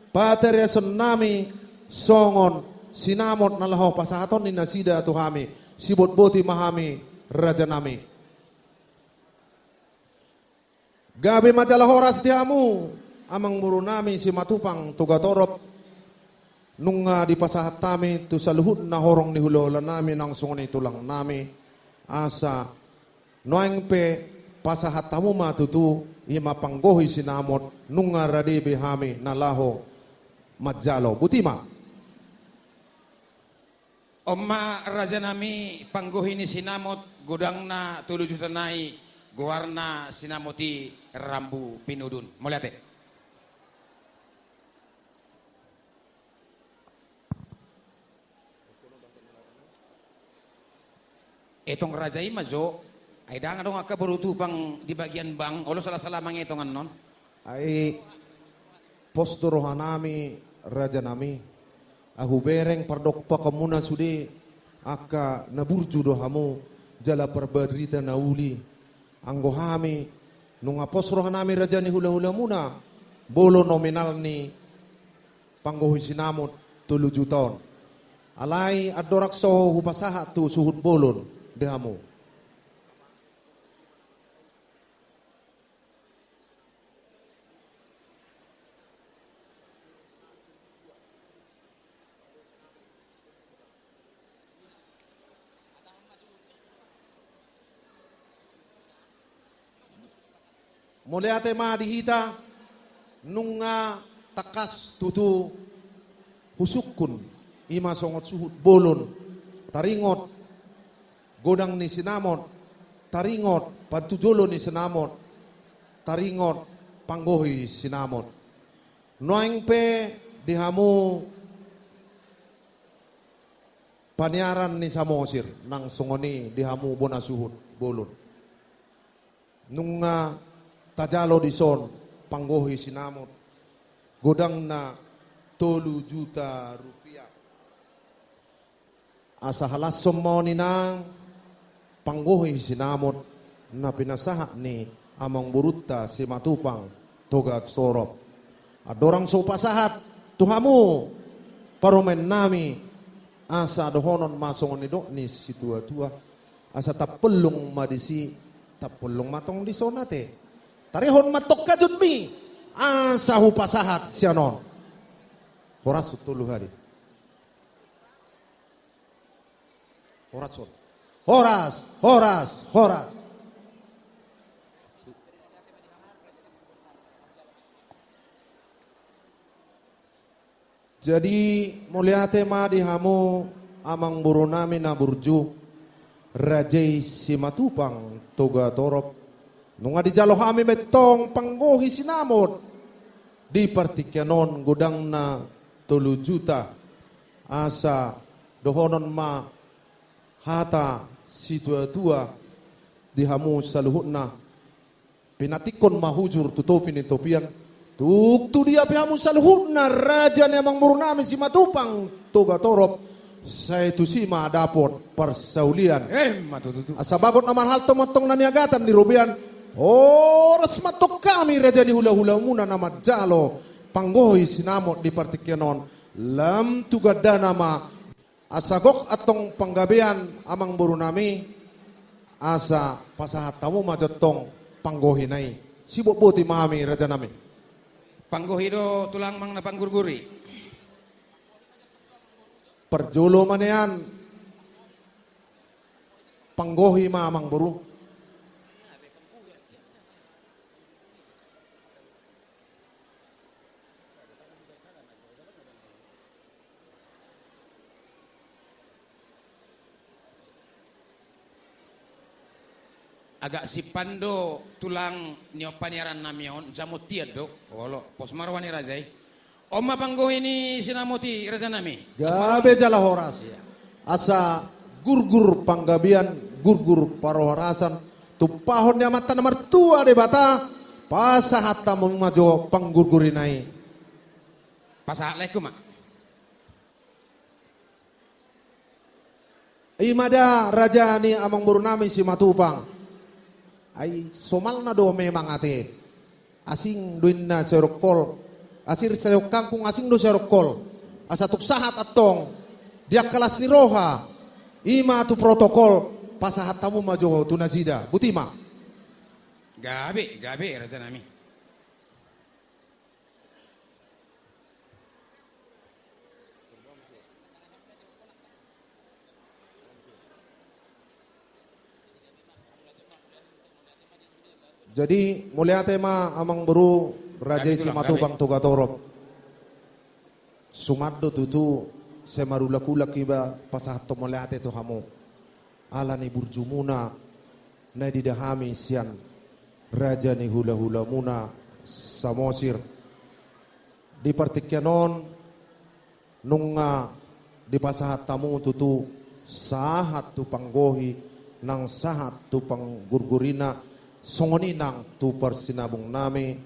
patariason nami, songon sinamot na laho pasahaton ni nasida tu hami, sibotboti ma hami raja nami. Gabe ma jala horas di hamu amangboru nami Simatupang Togatorop, nunga dipasahat hami tu saluhutna horong ni hulahula nami nang songon i tulang nami, asa nuaeng pe pasahat hamu ma tutu, i ma panggohi sinamot nunga rade be hami na laho manjalo. Boti ma. On ma raja nami panggohi ni sinamot godangna tolu juta nai, goarna sinamot i Rambu Pinudun. Mauliate. Etong raja i ma jo, ai ndang adong angka boru Tupang di bagian bank, olo salasala mangetong annon. Ai pos do roha nami raja nami, ahu bereng pardompakonmuna sude, angka na burju do hamu jala parbarita na uli. Anggo hami nunga pos roha nami raja ni hulahulamuna, bolon nominal ni panggohi sinamot tolu juta on. Alai andorang so hupasahat tu suhut bolon di hamu. Mauliate ma di hita, nunga tangkas tutu husungkun, i ma songon suhut bolon, taringot godang ni sinamot, taringot patujolo ni sinamot, taringot panggohi sinamot. Nuaeng pe di hamu paniaran ni Samosir, nang songon i di hamu bona suhut bolon. Nunga tajalo dison panggohi sinamot godangna tolu juta rupiah. Asa halashon ma on inang panggohi sinamot na pinasahat ni amangborunta Simatupang Togatorop. Andorang so hupasahat tu hamu parumaen nami, asa dohonon ma songon nidok ni situatua, asa tampellung ma disi, tampellung ma tong dison ate. Tarihon ma tong hajutmi, asa hupasahat sian on. Horas tolu hali. Horas on. Horas, horas, horas. Jadi mauliate ma di hamu amangboru nami na burju, raja i Simatupang Togatorop. Nunga dijalo hami ma tong panggohi sinamot di partingkian on godangna tolu juta. Asa dohonon ma hata situatua di hamu saluhutna. Pinantikkon ma hujur tu topi ni topian. Tung tu dia pe hamu saluhutna raja ni amangboru nami Simatupang Togatorop, sai tusi ma dapot parsaulian. Emma tutu. Asa bagot na marhalto ma tong na niagatan ni robean. Horas ma tong hami raja ni hulahulamuna na manjalo panggohi sinamot di partingkian on. Lam tu gandana ma. Asa gok antong panggabean amangboru nami, asa pasahat hamu ma jo tong panggohina i. Sibotboti ma hami raja nami. Panggohi do tulang manang na panggurguri. Parjolo ma nian. Panggohi ma amangboru. Agak simpan do tulang ni on paniaran nami on, jamotian do. Olo, pos ma roha ni raja i. On ma panggohi ni sinamot i, rajanami. Gabe jala horas. Iya. Asa gurgur panggabean, gurgur parhorasan, tumpahon ni Amanta na martua Debata, pasahat hamu ma jo panggurgurina i. Pasahat laengku ma. I ma da raja ni amangborunami Simatupang. Ai somalna do memang ate. Asing do inna seorang kol. Asing seorang kangkung, asing do seorang kol. Asa tung sahat antong di angka las ni roha. I ma tu protokol, pasahat hamu ma jo tu nasida. Boti ma. Gabe, gabe, rajanami. Jadi, mauliate ma amangboru, raja i Simatupang Togatorop. Suman do tutu, sai marulak-ulak iba pasahathon mauliate tu hamu. Ala ni burjumuna, na diida hami sian raja ni hula-hulamuna Samosir. Di partingkian on, nunga dipasahat hamu tutu sahat tu panggohi, nang sahat tu panggurgurina, songon i nang tu parsinabungnami,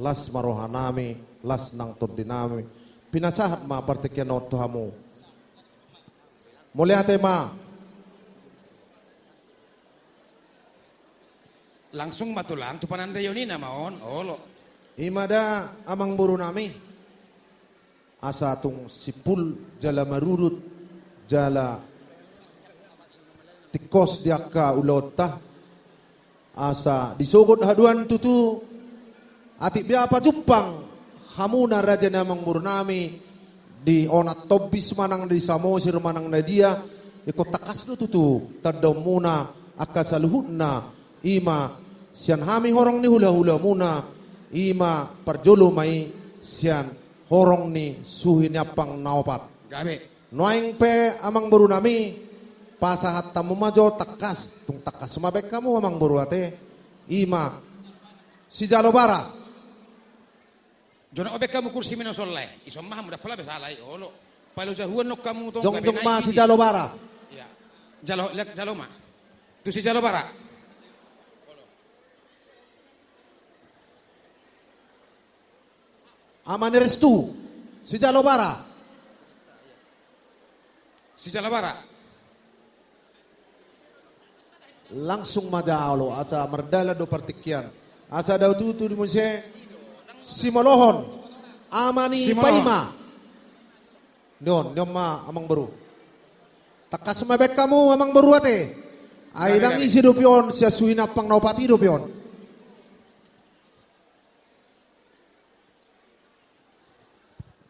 las ma rohanami, las nang tondinami. Pinasahat ma partingkian on tu hamu. Mauliate ma. Langsung ma tulang, tu panandaion i nama on, olo. I ma da amangborunami. Asa tung simpul jala marurut jala tingkos di angka ulaonta. Asa disogot haduan tutu, atik bia pajumpang hamuna raja ni amangborunami, di Onan Tombis manang di Samosir manang na dia, ingkon tangkas do tutu tandaonmuna angka saluhutna, i ma sian hami horong ni hula-hulamuna, i ma parjolo ma i sian horong ni suhi ni ampang na opat. Gabe. Nuaeng pe amangborunami, pasahat hamu ma jo tangkas, tung tangkas ma baen hamu amangboru ate, i ma sijalo bara. Jonok ma baen hamu kursi minosolai. Ison ma hamu dapala be salai, olo. Palo jahuan nok hamu tong. Jongjong ma sijalo bara. Iya. Jalo, jalo ma. Tu sijalo bara. Ama ni Restu, sijalo bara. Sijalo bara. Langsung ma jalo, asa mardalan do partingkian. Asa dao tutu di muse simolohon. Ama ni Paima. Nion, nion ma amangboru. Tangkas ma baen hamu amangboru ate. Ai ndang isi dope on, sian suhi ni ampang na opat i dope on.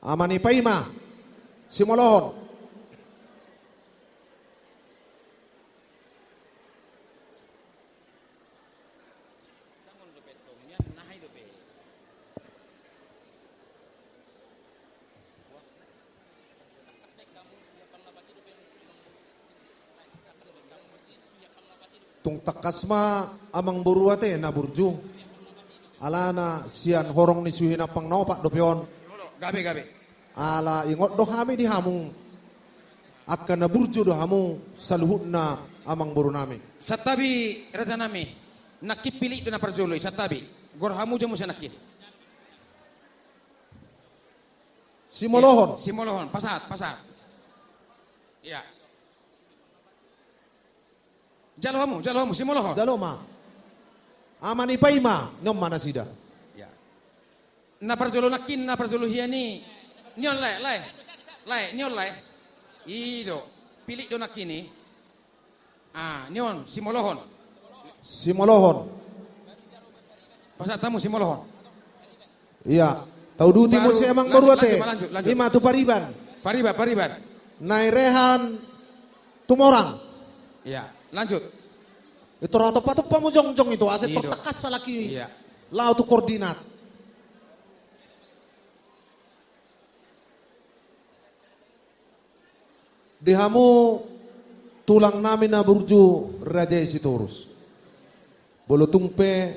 Ama ni Paima, simolohon. Tung tangkas ma amangboru ate na burju. Alana sian horong ni suhi ni ampang na opat dope on. Gabe, gabe. Ala ingot do hami di hamu. Angka na burju do hamu saluhutna amangborunami. Santabi rajanami. Nangkin pilit do na parjolo i, santabi. Gor hamu jo muse nangkin. Simolohon. Iya, simolohon, pasahat, pasahat. Iya. Jalo hamu, jalo hamu, simolohon. Jalo ma. Ama ni Paima, nion ma nasida. Iya. Na parjolo nangkin, na parjolo hian i. Nion lae, lae. Lae, nion lae. I do. Pilit do nangkin i. Ah, nion, simolohon. Simolohon. Pasahat hamu simolohon. Iya. Tauduti muse amangboru ate. Lanjut, lanjut, lanjut. I ma tu pariban. Pariban, pariban. Nai rehan tumorang. Iya, lanjut. Ito ra tompa-tompa mu jongjong ito, asa tangkas halak i. Iya. Laho tu koordinat. Di hamu tulang nami na burju raja i Sitorus. Molo tung pe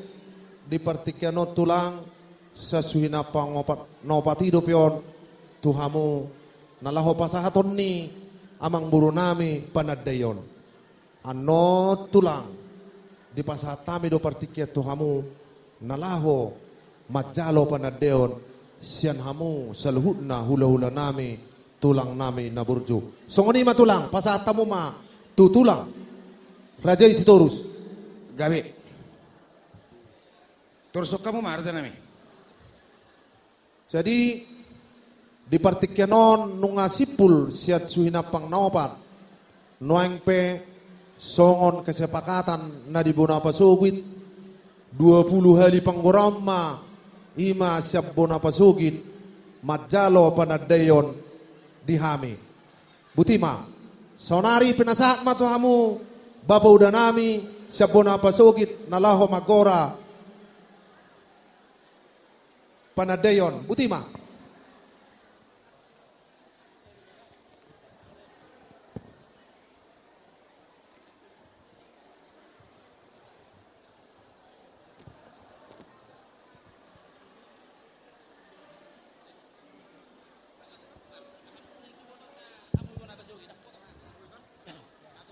di partingkian on tulang, sian suhi ni ampang na opat, na opat i dope on, tu hamu na laho pasahaton ni amangboru nami panandaion. Annon tulang, dipasahat hami do partingkian tu hamu na laho manjalo panandaion sian hamu saluhutna hulahula nami, tulang nami na burju. Songon i ma tulang, pasahat hamu ma tu tulang raja i Sitorus. Gabe. Torus hamu ma raja nami. Jadi, di partingkian on nunga simpul sian suhinampang na opat. Nuaeng pe songon kesepakatan na di bona pasogit, dua pulu hali panggoraon ma, i ma sian bona pasogit manjalo panandaion di hami. Boti ma, saonari pinasahat ma tu hamu bapauda nami sian bona pasogit na laho manggora panandaion, boti ma.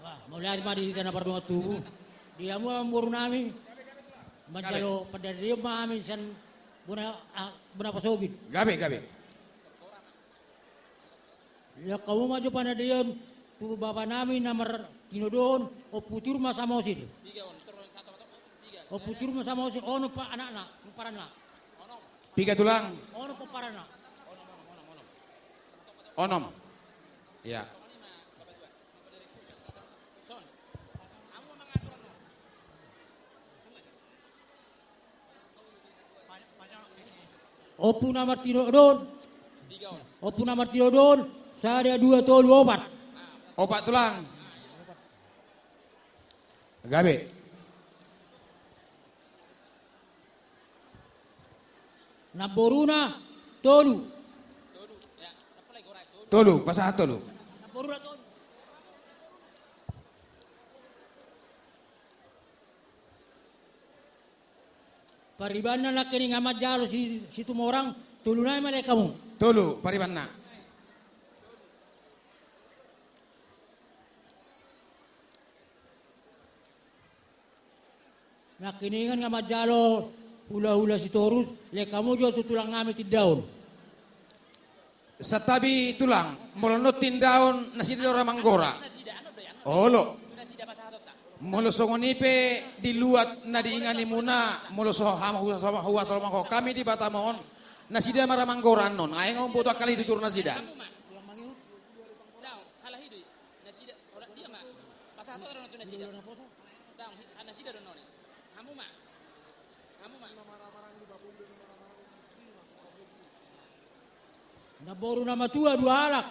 Wah, mauliate ma di hita na mardongan tubu. Di hamu amangboru nami, manjalo panandaion ma hami sian bona, ah, bona pasogit. Gabe, gabe. Lehon hamu ma jo panandaion tu bapa nami na martinodohon, Ompu Tiur ma Samosir. Ompu Tiur ma Samosir, onom pa anakna, pomparanna. Piga tulang? Onom pomparanna. Onom. Ya. Ompu na martinodohon. Ompu na martinodohon, sada, dua, tolu, opat. Opat tulang. Gabe. Namboruna tolu. Tolu, pasahat tolu. Namboruna tolu. Paribanna nangkining na manjalo si, Situmorang, tolu nai ma lehon hamu. Tolu paribanna. Nangkiningan na manjalo hulahula Sitorus, lehon hamu jo tu tulang nami tindaon. Santabi tulang, molo non tindaon nasida do ra manggora. Olo. Molo songon i pe di luat na diinganimuna, molo so ham-, huas-, huas-, huas-, hami di Batam on, nasida ma ra manggora annon, ai nga umboto angka lidu tu nasida. Namboru na matua dua halak.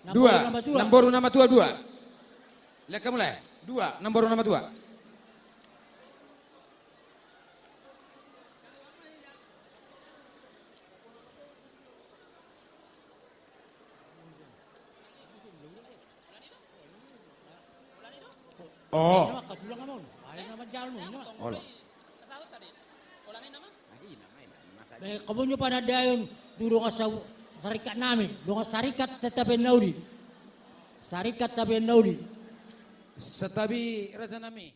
Namboru dua. Na matua. Namboru na matua dua. Lehon hamu lae. Dua, namboru na matua. Oh. Olo. Be, hamu jo panandaion tu dongan sa-, sarikat nami, dongan sarikat Santabi na uli. Sarikat Santabi na uli. Santabi raja nami.